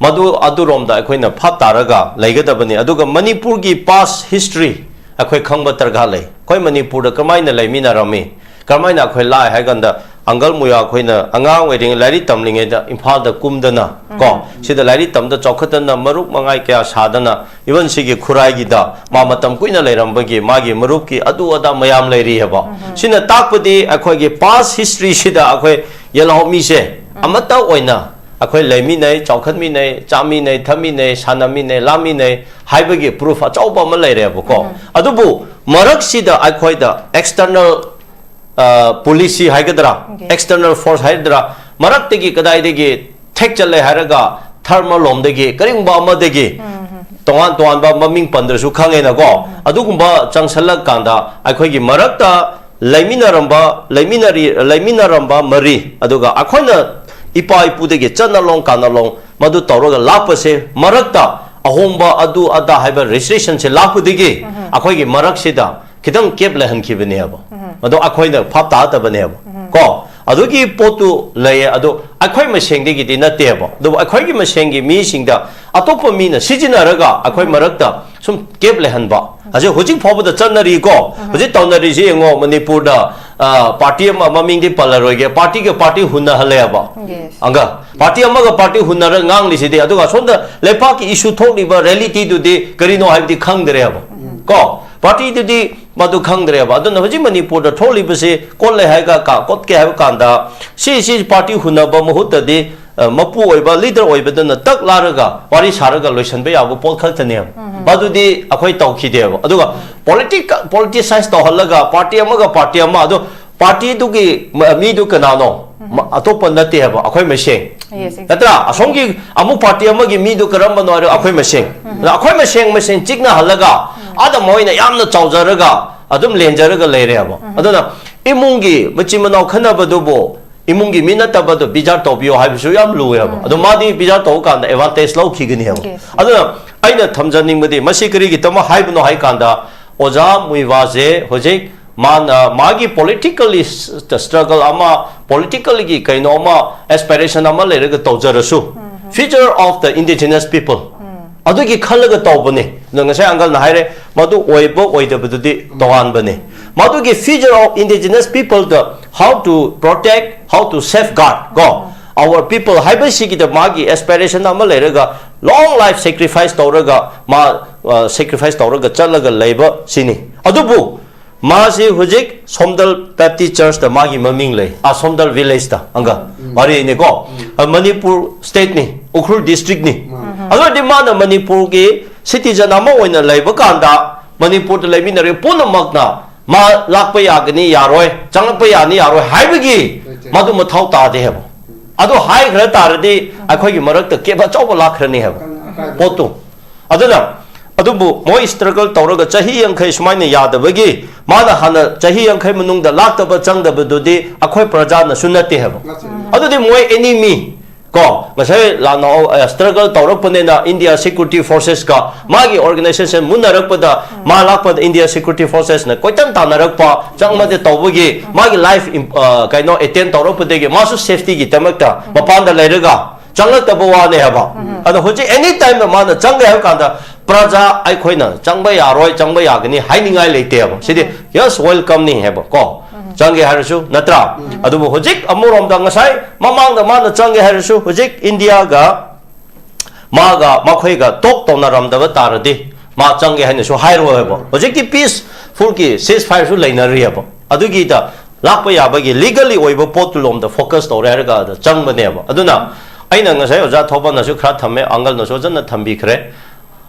ꯃꯗꯨ ꯑꯗꯨꯔꯣꯝꯗ ꯑꯩꯈꯣꯏꯅ ꯚꯥꯞ ꯇꯥꯔꯒ ꯂꯩꯒꯗꯕꯅꯤ꯫ ꯑꯗꯨꯒ ꯃꯅꯤꯄꯨꯔꯒꯤ ꯄꯥꯁ ꯍꯤꯁꯇ꯭ꯔꯤ ꯑꯩꯈꯣꯏ ꯈꯪꯕ ꯗꯔꯀꯥꯔ ꯂꯩ꯫ ꯑꯩꯈꯣꯏ ꯃꯅꯤꯄꯨꯔꯗ ꯀꯔꯝꯍꯥꯏꯅ ꯂꯩꯃꯤꯟꯅꯔꯝꯃꯤ, ꯀꯔꯝꯍꯥꯏꯅ ꯑꯩꯈꯣꯏ ꯂꯥꯛꯑꯦ ꯍꯥꯏ ꯀꯥꯟꯗ ꯑꯪꯀꯜ ꯃꯨꯌꯥ ꯑꯩꯈꯣꯏꯅ ꯑꯉꯥꯡ ꯑꯣꯏꯔꯤꯉꯩ ꯂꯥꯏꯔꯤꯛ ꯇꯝꯂꯤꯉꯩꯗ ꯏꯝꯐꯥꯜꯗ ꯀꯨꯝꯗꯅ ꯀꯣ, ꯁꯤꯗ ꯂꯥꯏꯔꯤꯛ ꯇꯝꯗ ꯆꯥꯎꯈꯠꯇꯅ ꯃꯔꯨꯞ ꯃꯉꯥꯏ ꯀꯌꯥ ꯁꯥꯗꯅ, ꯏꯚꯟ ꯁꯤꯒꯤ ꯈꯨꯔꯥꯏꯒꯤꯗ ꯃꯥ ꯃꯇꯝ ꯀꯨꯏꯅ ꯂꯩꯔꯝꯕꯒꯤ ꯃꯥꯒꯤ ꯃꯔꯨꯞꯀꯤ ꯑꯗꯨ ꯑꯗꯥ ꯃꯌꯥꯝ ꯂꯩꯔꯤꯑꯕ꯫ ꯁꯤꯅ ꯇꯥꯛꯄꯗꯤ ꯑꯩꯈꯣꯏꯒꯤ ꯄꯥꯁ ꯍꯤꯁꯇ꯭ꯔꯤꯁꯤꯗ ꯑꯩꯈꯣꯏ ꯌꯦꯜꯍꯧꯃꯤꯁꯦ ꯑꯃꯠꯇ ꯑꯣꯏꯅ ꯑꯩꯈꯣꯏ ꯂꯩꯃꯤꯟꯅꯩ, ꯆꯥꯎꯈꯠꯃꯤꯟꯅꯩ, ꯆꯥꯃꯤꯟꯅꯩ, ꯊꯛꯃꯤꯟꯅꯩ, ꯁꯥꯟꯅꯃꯤꯟꯅꯩ, ꯂꯥꯃꯤꯟꯅꯩ ꯍꯥꯏꯕꯒꯤ proof ꯑꯆꯧꯕ ꯑꯃ ꯂꯩꯔꯦꯕꯀꯣ꯫ ꯑꯗꯨꯕꯨ ꯃꯔꯛꯁꯤꯗ ꯑꯩꯈꯣꯏꯗ external policy ꯍꯥꯏꯒꯗ꯭ꯔꯥ, external force ꯍꯥꯏꯒꯗ꯭ꯔꯥ, ꯃꯔꯛꯇꯒꯤ ꯀꯗꯥꯏꯗꯒꯤ ꯊꯦꯛ ꯆꯠꯂꯦ ꯍꯥꯏꯔꯒ ꯙꯔꯃ ꯂꯣꯝꯗꯒꯤ ꯀꯔꯤꯒꯨꯝꯕ ꯑꯃꯗꯒꯤ ꯇꯣꯉꯥꯟ ꯇꯣꯉꯥꯟꯕ ꯃꯃꯤꯡ ꯄꯟꯗ꯭ꯔꯁꯨ ꯈꯪꯉꯦꯅꯀꯣ꯫ ꯑꯗꯨꯒꯨꯝꯕ ꯆꯪꯁꯜꯂꯛꯀꯥꯟꯗ ꯑꯩꯈꯣꯏꯒꯤ ꯃꯔꯛꯇ ꯂꯩꯃꯤꯟꯅꯔꯝꯕ, ꯂꯩꯃꯤꯟꯅꯔꯤ, ꯂꯩꯃꯤꯟꯅꯔꯝꯕ ꯃꯔꯤ, ꯑꯗꯨꯒ ꯑꯩꯈꯣꯏꯅ ꯏꯄꯥ ꯏꯄꯨꯗꯒꯤ ꯆꯠꯅꯂꯣꯡ ꯀꯥꯅꯂꯣꯡ ꯃꯗꯨ ꯇꯧꯔꯒ ꯂꯥꯛꯄꯁꯦ, ꯃꯔꯛꯇ ꯑꯍꯣꯡꯕ ꯑꯗꯨ ꯑꯗꯥ ꯍꯥꯏꯕ restrictionꯁꯦ ꯂꯥꯛꯄꯗꯒꯤ ꯑꯩꯈꯣꯏꯒꯤ ꯃꯔꯛꯁꯤꯗ ꯈꯤꯇꯪ gap ꯂꯩꯍꯟꯈꯤꯕꯅꯦꯕ꯫ ꯃꯗꯣ ꯑꯩꯈꯣꯏꯅ ꯚꯥꯞ ꯇꯥꯗꯕꯅꯦꯕ꯫ ꯀꯣ, ꯑꯗꯨꯒꯤ ꯄꯣꯠꯇꯨ ꯂꯩꯌꯦ꯫ ꯑꯗꯣ ꯑꯩꯈꯣꯏ ꯃꯁꯦꯡꯗꯒꯤꯗꯤ ꯅꯠꯇꯦꯕ, ꯑꯗꯨꯕꯨ ꯑꯩꯈꯣꯏꯒꯤ ꯃꯁꯦꯡꯒꯤ ꯃꯤꯁꯤꯡꯗ ꯑꯇꯣꯞꯄ ꯃꯤꯅ ꯁꯤꯖꯤꯟꯅꯔꯒ ꯑꯩꯈꯣꯏ ꯃꯔꯛꯇ ꯁꯨꯝ gap ꯂꯩꯍꯟꯕ꯫ ꯍꯧꯖꯤꯛ, ꯍꯧꯖꯤꯛ ꯐꯥꯎꯕꯗ ꯆꯠꯅꯔꯤꯀꯣ꯫ ꯍꯧꯖꯤꯛ ꯇꯧꯅꯔꯤꯁꯤ ꯌꯦꯡꯉꯣ, ꯃꯅꯤꯄꯨꯔꯗ, ꯑ, party ꯑꯃ, ꯃꯃꯤꯡꯗꯤ ꯄꯜꯂꯔꯣꯏꯒꯦ, partyꯒ party ꯍꯨꯟꯅꯍꯜꯂꯦꯕ꯫ ꯑꯪꯒ, party ꯑꯃꯒ party ꯍꯨꯟꯅꯔꯒ ꯉꯥꯡꯂꯤꯁꯤꯗꯤ, ꯑꯗꯨꯒ ꯑꯁꯣꯝꯗ ꯂꯩꯄꯥꯛꯀꯤ issue ꯊꯣꯛꯂꯤꯕ realityꯗꯨꯗꯤ ꯀꯔꯤꯅꯣ ꯍꯥꯏꯕꯗꯤ ꯈꯪꯗ꯭ꯔꯦꯕ꯫ ꯀꯣ, partyꯗꯨꯗꯤ ꯃꯗꯨ ꯈꯪꯗ꯭ꯔꯦꯕ꯫ ꯑꯗꯨꯅ ꯍꯧꯖꯤꯛ ꯃꯅꯤꯄꯨꯔꯗ ꯊꯣꯛꯂꯤꯕꯁꯤ ꯀꯣꯠꯂꯦ ꯍꯥꯏꯒ ꯀꯥ-, ꯀꯣꯠꯀꯦ ꯍꯥꯏꯕ ꯀꯥꯟꯗ ꯁꯤ, ꯁꯤ party ꯍꯨꯟꯅꯕ ꯃꯍꯨꯠꯇꯗꯤ, ꯑ, ꯃꯄꯨ ꯑꯣꯏꯕ leader ꯑꯣꯏꯕꯗꯨꯅ ꯇꯛ ꯂꯥꯔꯒ ꯋꯥꯔꯤ ꯁꯥꯔꯒ ꯂꯣꯏꯁꯤꯟꯕ ꯌꯥꯕ ꯄꯣꯠ ꯈꯛꯇꯅꯦꯕ꯫ ꯃꯗꯨꯗꯤ ꯑꯩꯈꯣꯏ ꯇꯧꯈꯤꯗꯦꯕ꯫ ꯑꯗꯨꯒ political, politicize ꯇꯧꯍꯜꯂꯒ party ꯑꯃꯒ party ꯑꯃ, ꯑꯗꯣ partyꯗꯨꯒꯤ ꯃ-, ꯃꯤꯗꯨ ꯀꯅꯥꯅꯣ? ꯃ-, ꯑꯇꯣꯞꯄ ꯅꯠꯇꯦ ꯍꯥꯏꯕ, ꯑꯩꯈꯣꯏ ꯃꯁꯦꯡ꯫ Yes, exactly. ꯅꯠꯇ꯭ꯔꯥ? ꯑꯁꯣꯝꯒꯤ ꯑꯃꯨꯛ party ꯑꯃꯒꯤ ꯃꯤꯗꯨ ꯀꯔꯝꯕꯅꯣ ꯍꯥꯏꯔꯒ ꯑꯩꯈꯣꯏ ꯃꯁꯦꯡ꯫ ꯑꯗ ꯑꯩꯈꯣꯏ ꯃꯁꯦꯡ ꯃꯁꯦꯡ ꯆꯤꯛꯅꯍꯜꯂꯒ ꯑꯗ ꯃꯣꯏꯅ ꯌꯥꯝꯅ ꯆꯥꯎꯖꯔꯒ ꯑꯗꯨꯝ ꯂꯦꯟꯖꯔꯒ ꯂꯩꯔꯦꯕ꯫ ꯑꯗꯨꯅ ꯏꯃꯨꯡꯒꯤ ꯃꯆꯤꯟ ꯃꯅꯥꯎ ꯈꯟꯅꯕꯗꯨꯕꯨ ꯏꯃꯨꯡꯒꯤ ꯃꯤ ꯅꯠꯇꯕꯗꯣ ꯕꯤꯆꯥꯔ ꯇꯧꯕꯤꯌꯣ ꯍꯥꯏꯕꯁꯨ ꯌꯥꯝ ꯂꯨꯑꯦꯕ꯫ ꯑꯗꯣ ꯃꯥꯗꯤ ꯕꯤꯆꯥꯔ ꯇꯧꯕ ꯀꯥꯟꯗ advantage ꯂꯧꯈꯤꯒꯅꯦꯕ꯫ Yes. ꯑꯗꯨꯅ ꯑꯩꯅ ꯊꯝꯖꯅꯤꯡꯕꯗꯤ ꯃꯁꯤ ꯀꯔꯤꯒꯤꯗꯃꯛ ꯍꯥꯏꯕꯅꯣ ꯍꯥꯏ ꯀꯥꯟꯗ, ꯑꯣꯖꯥ ꯃꯨꯏꯕꯥꯁꯦ ꯍꯧꯖꯤꯛ ꯃꯥꯅ ꯃꯥꯒꯤ politically struggle ꯑꯃ, politicallyꯒꯤ ꯀꯩꯅꯣ ꯑꯃ, aspiration ꯑꯃ ꯂꯩꯔꯒ ꯇꯧꯖꯔꯁꯨ, future of the indigenous people ꯑꯗꯨꯒꯤ ꯈꯜꯂꯒ ꯇꯧꯕꯅꯤ꯫ ꯑꯗꯣ ꯉꯁꯥꯏ uncle ꯅ ꯍꯥꯏꯔꯦ, ꯃꯗꯨ ꯑꯣꯏꯕ ꯑꯣꯏꯗꯕꯗꯨꯗꯤ ꯇꯣꯉꯥꯟꯕꯅꯤ꯫ ꯃꯗꯨꯒꯤ future of indigenous people the how to protect, how to safeguard ꯀꯣ, our people ꯍꯥꯏꯕꯁꯤꯒꯤꯗ ꯃꯥꯒꯤ aspiration ꯑꯃ ꯂꯩꯔꯒ, long life sacrifice ꯇꯧꯔꯒ, ꯃꯥ, ꯑ, sacrifice ꯇꯧꯔꯒ ꯆꯠꯂꯒ ꯂꯩꯕ ꯁꯤꯅꯤ꯫ ꯑꯗꯨꯕꯨ ꯃꯥꯁꯤ ꯍꯧꯖꯤꯛ ꯁꯣꯝꯗꯜ ꯕꯦꯞꯇꯤꯁ ꯆꯔꯆꯇ ꯃꯥꯒꯤ ꯃꯃꯤꯡ ꯂꯩ, ꯑ, ꯁꯣꯝꯗꯜ ꯚꯤꯂꯦꯖꯇ ꯑꯪꯒ ꯋꯥꯔꯤꯅꯤꯀꯣ꯫ ꯑ, ꯃꯅꯤꯄꯨꯔ ꯁ꯭ꯇꯦꯠꯅꯤ, ꯎꯈ꯭ꯔꯨꯜ ꯗꯤꯁꯇ꯭ꯔꯤꯛꯅꯤ꯫ ꯑꯗꯨ ꯑꯣꯏꯔꯗꯤ ꯃꯥꯅ ꯃꯅꯤꯄꯨꯔꯒꯤ ꯁꯤꯇꯤꯖꯟ ꯑꯃ ꯑꯣꯏꯅ ꯂꯩꯕ ꯀꯥꯟꯗ ꯃꯅꯤꯄꯨꯔꯗ ꯂꯩꯃꯤꯟꯅꯔꯤꯕ ꯄꯨꯝꯅꯃꯛꯅ ꯃꯥ ꯂꯥꯛꯄ ꯌꯥꯒꯅꯤ ꯌꯥꯔꯣꯏ, ꯆꯪꯂꯛꯄ ꯌꯥꯅꯤ ꯌꯥꯔꯣꯏ ꯍꯥꯏꯕꯒꯤ ꯃꯗꯨ ꯃꯊꯧ ꯇꯥꯗꯦ ꯍꯥꯏꯕ꯫ ꯑꯗꯨ ꯍꯥꯏꯈ꯭ꯔ ꯇꯥꯔꯗꯤ ꯑꯩꯈꯣꯏꯒꯤ ꯃꯔꯛꯇ ꯒꯦꯞ ꯑꯆꯧꯕ ꯂꯥꯛꯈ꯭ꯔꯅꯤ ꯍꯥꯏꯕ ꯄꯣꯠꯇꯨ꯫ ꯑꯗꯨꯅ ꯑꯗꯨꯕꯨ ꯃꯣꯏ ꯁ꯭ꯇ꯭ꯔꯒꯜ ꯇꯧꯔꯒ ꯆꯍꯤ ꯌꯥꯡꯈꯩ ꯁꯨꯃꯥꯏꯅ ꯌꯥꯗꯕꯒꯤ, ꯃꯥꯅ ꯍꯥꯟꯅ ꯆꯍꯤ ꯌꯥꯡꯈꯩ ꯃꯅꯨꯡꯗ ꯂꯥꯛꯇꯕ ꯆꯪꯗꯕꯗꯨꯗꯤ ꯑꯩꯈꯣꯏ ꯄ꯭ꯔꯖꯥꯅꯁꯨ ꯅꯠꯇꯦ ꯍꯥꯏꯕ꯫ ꯑꯗꯨꯗꯤ ꯃꯣꯏ ꯑꯦꯅꯤꯃꯤ ꯀꯣ, ꯉꯁꯥꯏ ꯂꯥꯟ ꯁ꯭ꯇ꯭ꯔꯒꯜ ꯇꯧꯔꯛꯄꯅꯤꯅ ꯏꯟꯗꯤꯌꯥ ꯁꯦꯀ꯭ꯌꯨꯔꯤꯇꯤ ꯐꯣꯔꯁꯦꯁꯀ ꯃꯥꯒꯤ ꯑꯣꯔꯒꯅꯥꯏꯖꯦꯁꯟ ꯃꯨꯟꯅꯔꯛꯄꯗ, ꯃꯥ ꯂꯥꯛꯄꯗ ꯏꯟꯗꯤꯌꯥ ꯁꯦꯀ꯭ꯌꯨꯔꯤꯇꯤ ꯐꯣꯔꯁꯦꯁꯅ ꯀꯣꯏꯇꯥꯟ ꯇꯥꯟꯅꯔꯛꯄ, ꯆꯪꯕꯗ ꯇꯧꯕꯒꯤ ꯃꯥꯒꯤ ꯂꯥꯏꯐ ꯏꯝ-, ꯑ, ꯀꯩꯅꯣ, ꯑꯦꯇꯦꯟ ꯇꯧꯔꯛꯄꯗꯒꯤ ꯃꯥꯁꯨ ꯁꯦꯐꯇꯤꯒꯤꯗꯃꯛꯇ ꯃꯄꯥꯟꯗ ꯂꯩꯔꯒ ꯆꯪꯂꯛꯇꯕ ꯋꯥꯅꯦ ꯍꯥꯏꯕ꯫ ꯑꯗꯣ ꯍꯧꯖꯤꯛ ꯑꯦꯅꯤ ꯇꯥꯏꯝꯗ ꯃꯥꯅ ꯆꯪꯒꯦ ꯍꯥꯏꯕ ꯀꯥꯟꯗ ꯄ꯭ꯔꯖꯥ ꯑꯩꯈꯣꯏꯅ ꯆꯪꯕ ꯌꯥꯔꯣꯏ, ꯆꯪꯕ ꯌꯥꯒꯅꯤ ꯍꯥꯏꯅꯤꯡꯉꯥꯏ ꯂꯩꯇꯦꯕ꯫ ꯁꯤꯗꯤ ꯌꯦꯁ, ꯋꯦꯜꯀꯝꯅꯤ ꯍꯥꯏꯕ ꯀꯣ, ꯆꯪꯒꯦ ꯍꯥꯏꯔꯁꯨ, ꯅꯠꯇ꯭ꯔꯥ? ꯑꯗꯨꯕꯨ ꯍꯧꯖꯤꯛ ꯑꯃꯔꯣꯝꯗ ꯉꯁꯥꯏ ꯃꯃꯥꯡꯗ ꯃꯥꯅ ꯆꯪꯒꯦ ꯍꯥꯏꯔꯁꯨ ꯍꯧꯖꯤꯛ ꯏꯟꯗꯤꯌꯥꯒ ꯃꯥꯒ ꯃꯈꯣꯏꯒ ꯇꯣꯛ ꯇꯧꯅꯔꯝꯗꯕ ꯇꯥꯔꯗꯤ ꯃꯥ ꯆꯪꯒꯦ ꯍꯥꯏꯅꯁꯨ ꯍꯥꯏꯔꯣꯏꯕ꯫ ꯍꯧꯖꯤꯛꯇꯤ ꯄꯤꯁꯐꯨꯜꯒꯤ ꯁꯤꯁ ꯐꯥꯏꯌꯔꯁꯨ ꯂꯩꯅꯔꯤꯑꯕ꯫ ꯑꯗꯨꯒꯤꯗ ꯂꯥꯛꯄ ꯌꯥꯕꯒꯤ ꯂꯤꯒꯜꯂꯤ ꯑꯣꯏꯕ ꯄꯣꯠꯇꯨ ꯂꯣꯝꯗ ꯐꯣꯀꯁ ꯇꯧꯔꯦ ꯍꯥꯏꯔꯒ ꯑꯗ ꯆꯪꯕꯅꯦꯕ꯫ ꯑꯗꯨꯅ ꯑꯩꯅ ꯉꯁꯥꯏ ꯑꯣꯖꯥ ꯊꯧꯕꯅꯁꯨ ꯈꯔ ꯊꯝꯃꯦ, ꯑꯪꯀꯜꯅꯁꯨ ꯐꯖꯅ ꯊꯝꯕꯤꯈ꯭ꯔꯦ꯫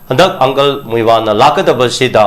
ꯍꯟꯗꯛ ꯑꯪꯀꯜ ꯃꯨꯏꯋꯥꯅ ꯂꯥꯛꯀꯗꯕꯁꯤꯗ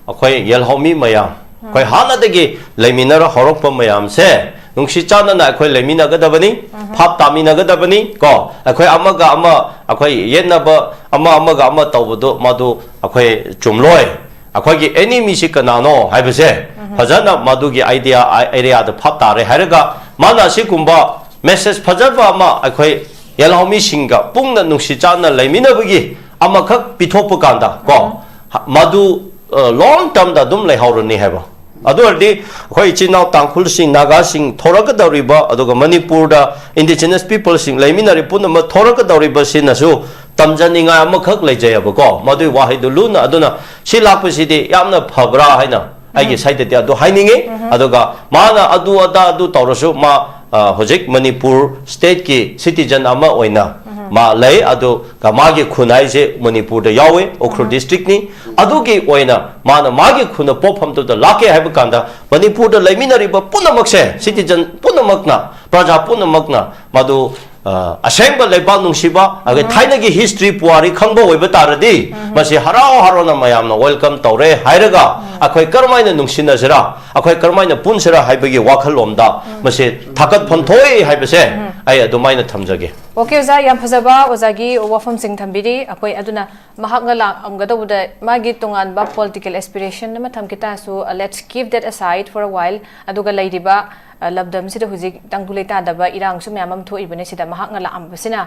ꯑꯩꯈꯣꯏ ꯌꯦꯜꯍꯧꯃꯤ ꯃꯌꯥꯝ, ꯑꯩꯈꯣꯏ ꯍꯥꯟꯅꯗꯒꯤ ꯂꯩꯃꯤꯟꯅꯔ ꯍꯧꯔꯛꯄ ꯃꯌꯥꯝꯁꯦ ꯅꯨꯡꯁꯤ ꯆꯥꯟꯅꯅ ꯑꯩꯈꯣꯏ ꯂꯩꯃꯤꯟꯅꯒꯗꯕꯅꯤ, ꯚꯥꯞ ꯇꯥꯃꯤꯟꯅꯒꯗꯕꯅꯤ ꯀꯣ꯫ ꯑꯩꯈꯣꯏ ꯑꯃꯒ ꯑꯃ, ꯑꯩꯈꯣꯏ ꯌꯦꯠꯅꯕ, ꯑꯃ ꯑꯃꯒ ꯑꯃ ꯇꯧꯕꯗꯣ ꯃꯗꯨ ꯑꯩꯈꯣꯏ ꯆꯨꯝꯂꯣꯏ꯫ ꯑꯩꯈꯣꯏꯒꯤ ꯑꯦꯅꯤꯃꯤꯁꯤ ꯀꯅꯥꯅꯣ ꯍꯥꯏꯕꯁꯦ ꯐꯖꯅ ꯃꯗꯨꯒꯤ ꯑꯥꯏꯗꯤꯌꯥ, ꯑꯦꯔꯤꯌꯥꯗ ꯚꯥꯞ ꯇꯥꯔꯦ ꯍꯥꯏꯔꯒ ꯃꯥꯅ ꯑꯁꯤꯒꯨꯝꯕ ꯃꯦꯁꯦꯖ ꯐꯖꯕ ꯑꯃ ꯑꯩꯈꯣꯏ ꯌꯦꯜꯍꯧꯃꯤꯁꯤꯡꯒ ꯄꯨꯟꯅ ꯅꯨꯡꯁꯤ ꯆꯥꯟꯅ ꯂꯩꯃꯤꯟꯅꯕꯒꯤ ꯑꯃꯈꯛ ꯄꯤꯊꯣꯛꯄ ꯀꯥꯟꯗ ꯀꯣ, ꯃꯗꯨ, ꯑ, ꯂꯣꯡ ꯇꯔꯝꯗ ꯑꯗꯨꯝ ꯂꯩꯍꯧꯔꯅꯤ ꯍꯥꯏꯕ꯫ ꯑꯗꯨ ꯑꯣꯏꯔꯗꯤ ꯑꯩꯈꯣꯏ ꯏꯆꯤꯟ ꯏꯅꯥꯎ ꯇꯥꯡꯈꯨꯜꯁꯤꯡ, ꯅꯥꯒꯥꯁꯤꯡ ꯊꯣꯔꯛꯀꯗꯧꯔꯤꯕ, ꯑꯗꯨꯒ ꯃꯅꯤꯄꯨꯔꯗ ꯏꯟꯗꯤꯖꯤꯅꯁ ꯄꯤꯄꯜꯁꯤꯡ ꯂꯩꯃꯤꯟꯅꯔꯤ ꯄꯨꯝꯅꯃꯛ ꯊꯣꯔꯛꯀꯗꯧꯔꯤꯕꯁꯤꯅꯁꯨ ꯇꯝꯖꯅꯤꯡꯉꯥꯏ ꯑꯃꯈꯛ ꯂꯩꯖꯩꯑꯕꯀꯣ, ꯃꯗꯨꯒꯤ ꯋꯥꯍꯩꯗꯨ ꯂꯨꯅ꯫ ꯑꯗꯨꯅ ꯁꯤ ꯂꯥꯛꯄꯁꯤꯗꯤ ꯌꯥꯝꯅ ꯐꯕ꯭ꯔꯥ ꯍꯥꯏꯅ ꯑꯩꯒꯤ ꯁꯥꯏꯗꯇꯤ ꯑꯗꯨ ꯍꯥꯏꯅꯤꯡꯉꯤ꯫ ꯑꯗꯨꯒ ꯃꯥꯅ ꯑꯗꯨ ꯑꯗꯥ ꯑꯗꯨ ꯇꯧꯔꯁꯨ ꯃꯥ, ꯑ, ꯍꯧꯖꯤꯛ ꯃꯅꯤꯄꯨꯔ ꯁ꯭ꯇꯦꯠꯀꯤ ꯁꯤꯇꯤꯖꯟ ꯑꯃ ꯑꯣꯏꯅ ꯃꯥ ꯂꯩ꯫ ꯑꯗꯨꯒ ꯃꯥꯒꯤ ꯈꯨꯟ ꯍꯥꯏꯁꯦ ꯃꯅꯤꯄꯨꯔꯗ ꯌꯥꯎꯋꯦ, ꯎꯈ꯭ꯔꯨꯜ ꯗꯤꯁꯇ꯭ꯔꯤꯛꯅꯤ꯫ ꯑꯗꯨꯒꯤ ꯑꯣꯏꯅ ꯃꯥꯅ ꯃꯥꯒꯤ ꯈꯨꯟꯅ ꯄꯣꯛꯐꯝꯗꯨꯗ ꯂꯥꯛꯀꯦ ꯍꯥꯏꯕ ꯀꯥꯟꯗ ꯃꯅꯤꯄꯨꯔꯗ ꯂꯩꯃꯤꯟꯅꯔꯤꯕ ꯄꯨꯝꯅꯃꯛꯁꯦ, ꯁꯤꯇꯤꯖꯟ ꯄꯨꯝꯅꯃꯛꯅ, ꯄ꯭ꯔꯖꯥ ꯄꯨꯝꯅꯃꯛꯅ ꯃꯗꯨ ꯑ, ꯑꯁꯦꯡꯕ ꯂꯩꯕꯥꯛ ꯅꯨꯡꯁꯤꯕ, ꯑꯗꯩ ꯊꯥꯏꯅꯒꯤ ꯍꯤꯁꯇ꯭ꯔꯤ ꯄꯨꯋꯥꯔꯤ ꯈꯪꯕ ꯑꯣꯏꯕ ꯇꯥꯔꯗꯤ, ꯃꯁꯤ ꯍꯔꯥꯎ ꯍꯔꯥꯎꯅ ꯃꯌꯥꯝꯅ ꯋꯦꯜꯀꯝ ꯇꯧꯔꯦ ꯍꯥꯏꯔꯒ, ꯑꯩꯈꯣꯏ ꯀꯔꯝꯍꯥꯏꯅ ꯅꯨꯡꯁꯤꯅꯁꯤꯔꯥ, ꯑꯩꯈꯣꯏ ꯀꯔꯝꯍꯥꯏꯅ ꯄꯨꯟꯁꯤꯔꯥ ꯍꯥꯏꯕꯒꯤ ꯋꯥꯈꯜꯂꯣꯝꯗ ꯃꯁꯤ ꯊꯥꯒꯠꯐꯝ ꯊꯣꯛꯏ ꯍꯥꯏꯕꯁꯦ ꯑꯩ ꯑꯗꯨꯃꯥꯏꯅ ꯊꯝꯖꯒꯦ꯫ ꯑꯣꯀꯦ ꯑꯣꯖꯥ, ꯌꯥꯝ ꯐꯖꯕ ꯑꯣꯖꯥꯒꯤ ꯋꯥꯐꯝꯁꯤꯡ ꯊꯝꯕꯤꯔꯤ꯫ ꯑꯩꯈꯣꯏ ꯑꯗꯨꯅ ꯃꯍꯥꯛꯅ ꯂꯥꯛꯑꯝꯒꯗꯧꯕꯗ ꯃꯥꯒꯤ ꯇꯣꯉꯥꯟꯕ ꯄꯣꯂꯤꯇꯤꯀꯦꯜ ꯑꯦꯁꯄꯤꯔꯦꯁꯟ ꯑꯃ ꯊꯝꯈꯤ ꯇꯥꯔꯁꯨ, let's keep that aside for a while꯫ ꯑꯗꯨꯒ ꯂꯩꯔꯤꯕ ꯑ, ꯂꯝꯗꯝꯁꯤꯗ ꯍꯧꯖꯤꯛ ꯇꯪꯗꯨ ꯂꯩꯇꯥꯗꯕ ꯏꯔꯥꯡꯁꯨ ꯃꯌꯥꯝ ꯑꯃ ꯊꯣꯛꯏꯕꯅꯤ꯫ ꯁꯤꯗ ꯃꯍꯥꯛꯅ ꯂꯥꯛꯑꯝꯕꯁꯤꯅ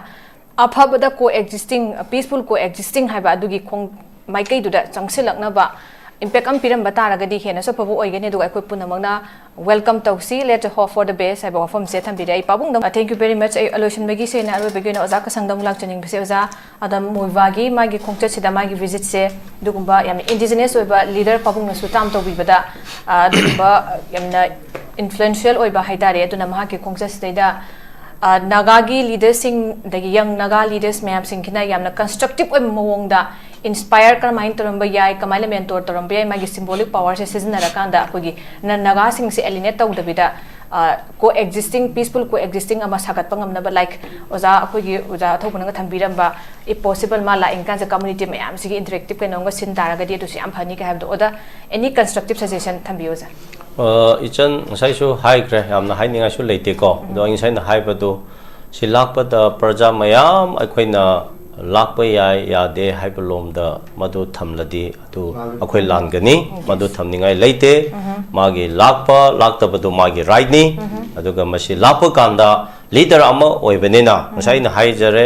ꯑꯐꯕꯗ ꯀꯣ ꯑꯦꯛꯖꯤꯁꯇꯤꯡ, ꯄꯤꯁꯐꯨꯜ ꯀꯣ ꯑꯦꯛꯖꯤꯁꯇꯤꯡ ꯍꯥꯏꯕ ꯑꯗꯨꯒꯤ ꯈꯣꯡ ꯃꯥꯏꯀꯩꯗꯨꯗ ꯆꯪꯁꯤꯜꯂꯛꯅꯕ ꯏꯝꯄꯦꯛ ꯑꯃ ꯄꯤꯔꯝꯕ ꯇꯥꯔꯒꯗꯤ ꯍꯦꯟꯅꯁꯨ ꯑꯐꯕ ꯑꯣꯏꯒꯅꯤ꯫ ꯑꯗꯨꯒ ꯑꯩꯈꯣꯏ ꯄꯨꯝꯅꯃꯛꯅ welcome ꯇꯧꯁꯤ, let's hope for the best ꯍꯥꯏꯕ ꯋꯥꯐꯝꯁꯦ ꯊꯝꯕꯤꯔꯦ꯫ ꯑꯩ ꯄꯥꯕꯨꯡꯗ thank you very much꯫ ꯑꯩ ꯂꯣꯏꯁꯤꯟꯕꯒꯤ ꯁꯦꯡꯅ ꯑꯔꯣꯏꯕꯒꯤ ꯑꯣꯏꯅ ꯑꯣꯖꯥ ꯀꯁꯪꯗ ꯑꯃꯨꯛ ꯂꯥꯛꯆꯅꯤꯡꯕꯁꯦ, ꯑꯣꯖꯥ ꯑꯗꯝ ꯃꯣꯏꯕꯥꯒꯤ ꯃꯥꯒꯤ ꯈꯣꯡꯆꯠꯁꯤꯗ, ꯃꯥꯒꯤ ꯚꯤꯖꯤꯠꯁꯦ, ꯑꯗꯨꯒꯨꯝꯕ ꯌꯥꯝꯅ ꯏꯟꯗꯤꯖꯤꯅꯁ ꯑꯣꯏꯕ ꯂꯤꯗꯔ ꯄꯥꯕꯨꯡꯅꯁꯨ ꯇꯥꯝ ꯇꯧꯕꯤꯕꯗ, ꯑ, ꯑꯗꯨꯒꯨꯝꯕ ꯌꯥꯝꯅ ꯏꯟꯐ꯭ꯂꯨꯌꯦꯟꯁꯤꯌꯦꯜ ꯑꯣꯏꯕ ꯍꯥꯏꯇꯥꯔꯦ꯫ ꯑꯗꯨꯅ ꯃꯍꯥꯛꯀꯤ ꯈꯣꯡꯆꯠꯁꯤꯗꯩꯗ, ꯑ, ꯅꯥꯒꯥꯒꯤ ꯂꯤꯗꯔꯁꯤꯡ, ꯑꯗꯒꯤ ꯌꯪ ꯅꯥꯒꯥ ꯂꯤꯗꯔꯁ ꯃꯌꯥꯝꯁꯤꯡꯁꯤꯅ ꯌꯥꯝꯅ ꯀꯟꯁꯇ꯭ꯔꯛꯇꯤꯞ ꯑꯣꯏꯕ ꯃꯑꯣꯡꯗ ꯏꯟꯁꯄꯥꯌꯔ ꯀꯔꯝꯍꯥꯏꯅ ꯇꯧꯔꯝꯕ ꯌꯥꯏ, ꯀꯃꯥꯏꯅ ꯃꯦꯟꯇꯣꯔ ꯇꯧꯔꯝꯕ ꯌꯥꯏ, ꯃꯥꯒꯤ ꯁꯤꯝꯕꯣꯂꯤꯛ ꯄꯋꯥꯔꯁꯦ ꯁꯤꯖꯤꯟꯅꯔꯀꯥꯟꯗ ꯑꯩꯈꯣꯏꯒꯤ ꯅ-, ꯅꯥꯒꯥꯁꯤꯡꯁꯦ ꯑꯦꯂꯤꯅꯦꯠ ꯇꯧꯗꯕꯤꯗ, ꯑ, ꯀꯣ ꯑꯦꯛꯖꯤꯁꯇꯤꯡ, ꯄꯤꯁꯐꯨꯜ ꯀꯣ ꯑꯦꯛꯖꯤꯁꯇꯤꯡ ꯑꯃ ꯁꯥꯒꯠꯄ ꯉꯝꯅꯕ, ꯂꯥꯏꯛ ꯑꯣꯖꯥ, ꯑꯩꯈꯣꯏꯒꯤ ꯑꯣꯖꯥ ꯑꯊꯧꯕꯅꯒ ꯊꯝꯕꯤꯔꯝꯕ, if possible, ꯃꯥ ꯂꯥꯛꯏꯉꯀꯥꯟꯁꯦ ꯀꯝꯃꯨꯅꯤꯇꯤ ꯃꯌꯥꯝꯁꯤꯒꯤ ꯏꯟꯇꯔꯦꯛꯇꯤꯞ ꯀꯩꯅꯣꯝꯒ ꯁꯤꯟ ꯇꯥꯔꯒꯗꯤ ꯑꯗꯨꯁꯨ ꯌꯥꯝ ꯐꯅꯤ ꯀꯥꯏ ꯍꯥꯏꯕꯗꯣ꯫ ꯑꯣꯖꯥ, any constructive suggestion ꯊꯝꯕꯤꯌꯨ ꯑꯣꯖꯥ꯫ ꯑ, ꯏꯆꯟ ꯉꯁꯥꯏꯁꯨ ꯍꯥꯏꯈ꯭ꯔꯦ, ꯌꯥꯝꯅ ꯍꯥꯏꯅꯤꯡꯉꯥꯏꯁꯨ ꯂꯩꯇꯦꯀꯣ꯫ ꯑꯗꯣ ꯑꯩ ꯉꯁꯥꯏꯅ ꯍꯥꯏꯕꯗꯨ, ꯁꯤ ꯂꯥꯛꯄꯗ ꯄ꯭ꯔꯖꯥ ꯃꯌꯥꯝ ꯑꯩꯈꯣꯏꯅ ꯂꯥꯛꯄ ꯌꯥꯏ ꯌꯥꯗꯦ ꯍꯥꯏꯕ ꯂꯣꯝꯗ ꯃꯗꯨ ꯊꯝꯂꯗꯤ, ꯑꯗꯨ ꯑꯩꯈꯣꯏ ꯂꯥꯟꯒꯅꯤ꯫ ꯃꯗꯨ ꯊꯝꯅꯤꯡꯉꯥꯏ ꯂꯩꯇꯦ꯫ ꯃꯥꯒꯤ ꯂꯥꯛꯄ ꯂꯥꯛꯇꯕꯗꯨ ꯃꯥꯒꯤ ꯔꯥꯏꯠꯅꯤ꯫ ꯑꯗꯨꯒ ꯃꯁꯤ ꯂꯥꯛꯄ ꯀꯥꯟꯗ ꯂꯤꯗꯔ ꯑꯃ ꯑꯣꯏꯕꯅꯤꯅ, ꯉꯁꯥꯏ ꯑꯩꯅ ꯍꯥꯏꯖꯔꯦ,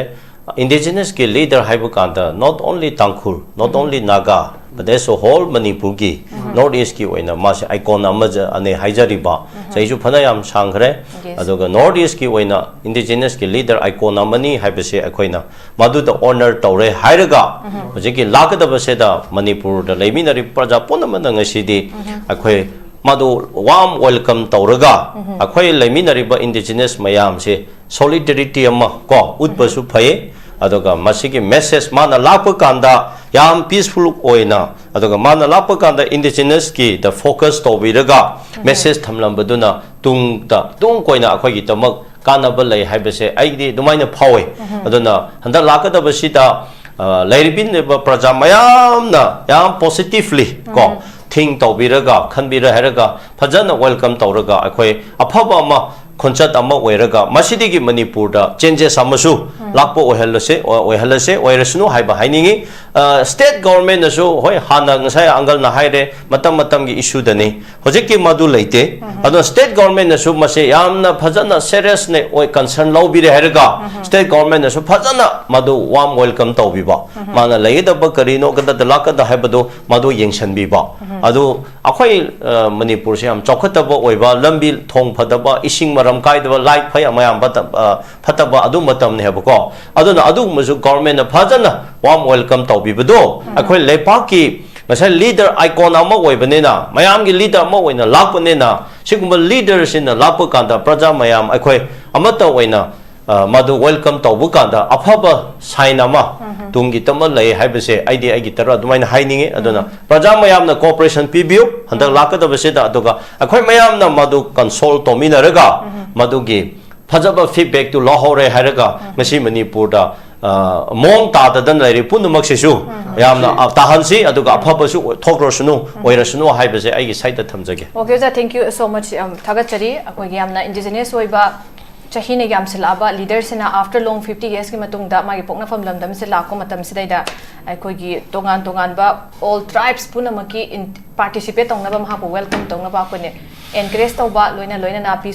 ꯏꯟꯗꯤꯖꯤꯅꯁꯀꯤ ꯂꯤꯗꯔ ꯍꯥꯏꯕ ꯀꯥꯟꯗ not only Tangkhul, not only Naga, but as a whole ꯃꯅꯤꯄꯨꯔꯒꯤ ꯅꯣꯔꯠ ꯏꯁꯀꯤ ꯑꯣꯏꯅ ꯃꯥꯁꯦ ꯑꯥꯏꯀꯣꯟ ꯑꯃꯅꯦ ꯍꯥꯏꯖꯔꯤꯕ꯫ ꯆꯍꯤꯁꯨ ꯐꯅ ꯌꯥꯝ ꯁꯥꯡꯈ꯭ꯔꯦ꯫ Yes. ꯑꯗꯨꯒ ꯅꯣꯔꯠ ꯏꯁꯀꯤ ꯑꯣꯏꯅ ꯏꯟꯗꯤꯖꯤꯅꯁꯀꯤ ꯂꯤꯗꯔ ꯑꯥꯏꯀꯣꯟ ꯑꯃꯅꯤ ꯍꯥꯏꯕꯁꯦ ꯑꯩꯈꯣꯏꯅ ꯃꯗꯨꯗ ꯑꯣꯅꯔ ꯇꯧꯔꯦ ꯍꯥꯏꯔꯒ, ꯍꯧꯖꯤꯛꯀꯤ ꯂꯥꯛꯀꯗꯕꯁꯤꯗ ꯃꯅꯤꯄꯨꯔꯗ ꯂꯩꯃꯤꯟꯅꯔꯤꯕ ꯄ꯭ꯔꯖꯥ ꯄꯨꯝꯅꯃꯛꯅ ꯉꯁꯤꯗꯤ ꯑꯩꯈꯣꯏ ꯃꯗꯨ warm welcome ꯇꯧꯔꯒ ꯑꯩꯈꯣꯏ ꯂꯩꯃꯤꯟꯅꯔꯤꯕ indigenous ꯃꯌꯥꯝꯁꯦ solidarity ꯑꯃ ꯀꯣ ꯎꯠꯄꯁꯨ ꯐꯩ꯫ ꯑꯗꯨꯒ ꯃꯁꯤꯒꯤ message ꯃꯥꯅ ꯂꯥꯛꯄ ꯀꯥꯟꯗ ꯌꯥꯝ peaceful ꯑꯣꯏꯅ, ꯑꯗꯨꯒ ꯃꯥꯅ ꯂꯥꯛꯄ ꯀꯥꯟꯗ indigenous ꯀꯤꯗ focus ꯇꯧꯕꯤꯔꯒ message ꯊꯝꯂꯝꯕꯗꯨꯅ ꯇꯨꯡꯗ, ꯇꯨꯡ ꯀꯣꯏꯅ ꯑꯩꯈꯣꯏꯒꯤꯗꯃꯛ ꯀꯥꯟꯅꯕ ꯂꯩ ꯍꯥꯏꯕꯁꯦ ꯑꯩꯒꯤꯗꯤ ꯑꯗꯨꯃꯥꯏꯅ ꯐꯥꯎꯋꯦ꯫ ꯑꯗꯨꯅ ꯍꯟꯗꯛ ꯂꯥꯛꯀꯗꯕꯁꯤꯗ, ꯑ, ꯂꯩꯔꯤꯕ ꯄ꯭ꯔꯖꯥ ꯃꯌꯥꯝꯅ ꯌꯥꯝ positively ꯀꯣ think ꯇꯧꯕꯤꯔꯒ, ꯈꯟꯕꯤꯔ ꯍꯥꯏꯔꯒ ꯐꯖꯅ welcome ꯇꯧꯔꯒ ꯑꯩꯈꯣꯏ ꯑꯐꯕ ꯑꯃ, ꯈꯣꯟꯆꯠ ꯑꯃ ꯑꯣꯏꯔꯒ ꯃꯁꯤꯗꯒꯤ ꯃꯅꯤꯄꯨꯔꯗ changes ꯑꯃꯁꯨ ꯂꯥꯛꯄ ꯑꯣꯏꯍꯜꯂꯁꯦ, ꯑꯣꯏꯍꯜꯂꯁꯦ, ꯑꯣꯏꯔꯁꯅꯨ ꯍꯥꯏꯕ ꯍꯥꯏꯅꯤꯡꯉꯤ꯫ ꯑ, state government ꯅꯁꯨ, ꯍꯣꯏ, ꯍꯥꯟꯅ ꯉꯁꯥꯏ uncle ꯅ ꯍꯥꯏꯔꯦ, ꯃꯇꯝ ꯃꯇꯝꯒꯤ issue ꯗꯅꯤ꯫ ꯍꯧꯖꯤꯛꯇꯤ ꯃꯗꯨ ꯂꯩꯇꯦ꯫ ꯑꯗꯨꯅ state government ꯅꯁꯨ ꯃꯁꯦ ꯌꯥꯝꯅ ꯐꯖꯅ seriousness ꯑꯣꯏ, concern ꯂꯧꯕꯤꯔꯦ ꯍꯥꯏꯔꯒ state government ꯅꯁꯨ ꯐꯖꯅ ꯃꯗꯨ warm welcome ꯇꯧꯕꯤꯕ꯫ ꯃꯥꯅ ꯂꯩꯒꯗꯕ ꯀꯔꯤꯅꯣ, ꯀꯗꯥꯏꯗ ꯂꯥꯛꯀꯗ ꯍꯥꯏꯕꯗꯨ ꯃꯗꯨ ꯌꯦꯡꯁꯤꯟꯕꯤꯕ꯫ ꯑꯗꯨ ꯑꯩꯈꯣꯏ, ꯑ, ꯃꯅꯤꯄꯨꯔꯁꯦ ꯌꯥꯝ ꯆꯥꯎꯈꯠꯇꯕ ꯑꯣꯏꯕ, ꯂꯝꯕꯤ ꯊꯣꯡ ꯐꯠꯇꯕ, ꯏꯁꯤꯡ ꯃꯔꯝ ꯀꯥꯏꯗꯕ, light ꯐꯩ ꯃꯌꯥꯝ ꯐꯠꯇ-, ꯑ, ꯐꯠꯇꯕ ꯑꯗꯨ ꯃꯇꯝꯅꯦꯕꯀꯣ꯫ ꯑꯗꯨꯅ ꯑꯗꯨꯒꯨꯝꯕꯁꯨ government ꯅ ꯐꯖꯅ warm welcome ꯇꯧꯕꯤꯕꯗꯣ ꯑꯩꯈꯣꯏ ꯂꯩꯄꯥꯛꯀꯤ ꯉꯁꯥꯏ leader icon ꯑꯃ ꯑꯣꯏꯕꯅꯤꯅ, ꯃꯌꯥꯝꯒꯤ leader ꯑꯃ ꯑꯣꯏꯅ ꯂꯥꯛꯄꯅꯤꯅ, ꯁꯤꯒꯨꯝꯕ leader ꯁꯤꯡꯅ ꯂꯥꯛꯄ ꯀꯥꯟꯗ ꯄ꯭ꯔꯖꯥ ꯃꯌꯥꯝ ꯑꯩꯈꯣꯏ ꯑꯃꯠꯇ ꯑꯣꯏꯅ, ꯑ, ꯃꯗꯨ welcome ꯇꯧꯕ ꯀꯥꯟꯗ ꯑꯐꯕ sign ꯑꯃ ꯇꯨꯡꯒꯤꯗꯃꯛ ꯂꯩ ꯍꯥꯏꯕꯁꯦ ꯑꯩꯗꯤ ꯑꯩꯒꯤ ꯇꯔ ꯑꯗꯨꯃꯥꯏꯅ ꯍꯥꯏꯅꯤꯡꯉꯤ꯫ ꯑꯗꯨꯅ ꯄ꯭ꯔꯖꯥ ꯃꯌꯥꯝꯅ cooperation ꯄꯤꯕꯤꯌꯨ ꯍꯟꯗꯛ ꯂꯥꯛꯀꯗꯕꯁꯤꯗ, ꯑꯗꯨꯒ ꯑꯩꯈꯣꯏ ꯃꯌꯥꯝꯅ ꯃꯗꯨ consult ꯇꯧꯃꯤꯟꯅꯔꯒ ꯃꯗꯨꯒꯤ ꯐꯖꯕ feedback ꯇꯨ ꯂꯧꯍꯧꯔꯦ ꯍꯥꯏꯔꯒ ꯉꯁꯤ ꯃꯅꯤꯄꯨꯔꯗ, ꯑ, ꯃꯑꯣꯡ ꯇꯥꯗꯗꯅ ꯂꯩꯔꯤ ꯄꯨꯝꯅꯃꯛꯁꯤꯁꯨ ꯌꯥꯝꯅ, ꯑ, ꯇꯥꯍꯟꯁꯤ, ꯑꯗꯨꯒ ꯑꯐꯕꯁꯨ ꯊꯣꯛꯂꯁꯅꯨ, ꯑꯣꯏꯔꯁꯅꯨ ꯍꯥꯏꯕꯁꯦ ꯑꯩꯒꯤ side ꯇ ꯊꯝꯖꯒꯦ꯫ Okay, ꯑꯣꯖꯥ, thank you so much꯫ ꯌꯥꯝ ꯊꯥꯒꯠꯆꯔꯤ꯫ ꯑꯩꯈꯣꯏꯒꯤ ꯌꯥꯝꯅ indigenous ꯑꯣꯏꯕ ꯆꯍꯤꯅ ꯌꯥꯝꯁꯤꯜꯂꯛꯑꯕ leader ꯁꯤꯅ after long fifty years ꯀꯤ ꯃꯇꯨꯡꯗ ꯃꯥꯒꯤ ꯄꯣꯛꯅꯐꯝ ꯂꯝꯗꯝꯁꯤꯗ ꯂꯥꯛꯄ ꯃꯇꯝꯁꯤꯗꯩꯗ ꯑꯩꯈꯣꯏꯒꯤ ꯇꯣꯉꯥꯟ ꯇꯣꯉꯥꯟꯕ all tribes ꯄꯨꯝꯅꯃꯛꯀꯤ in-, participate ꯇꯧꯅꯕ, ꯃꯍꯥꯛꯄꯨ welcome ꯇꯧꯅꯕ ꯑꯩꯈꯣꯏꯅ encourage ꯇꯧꯕ, ꯂꯣꯏꯅ ꯂꯣꯏꯅꯅ peaceful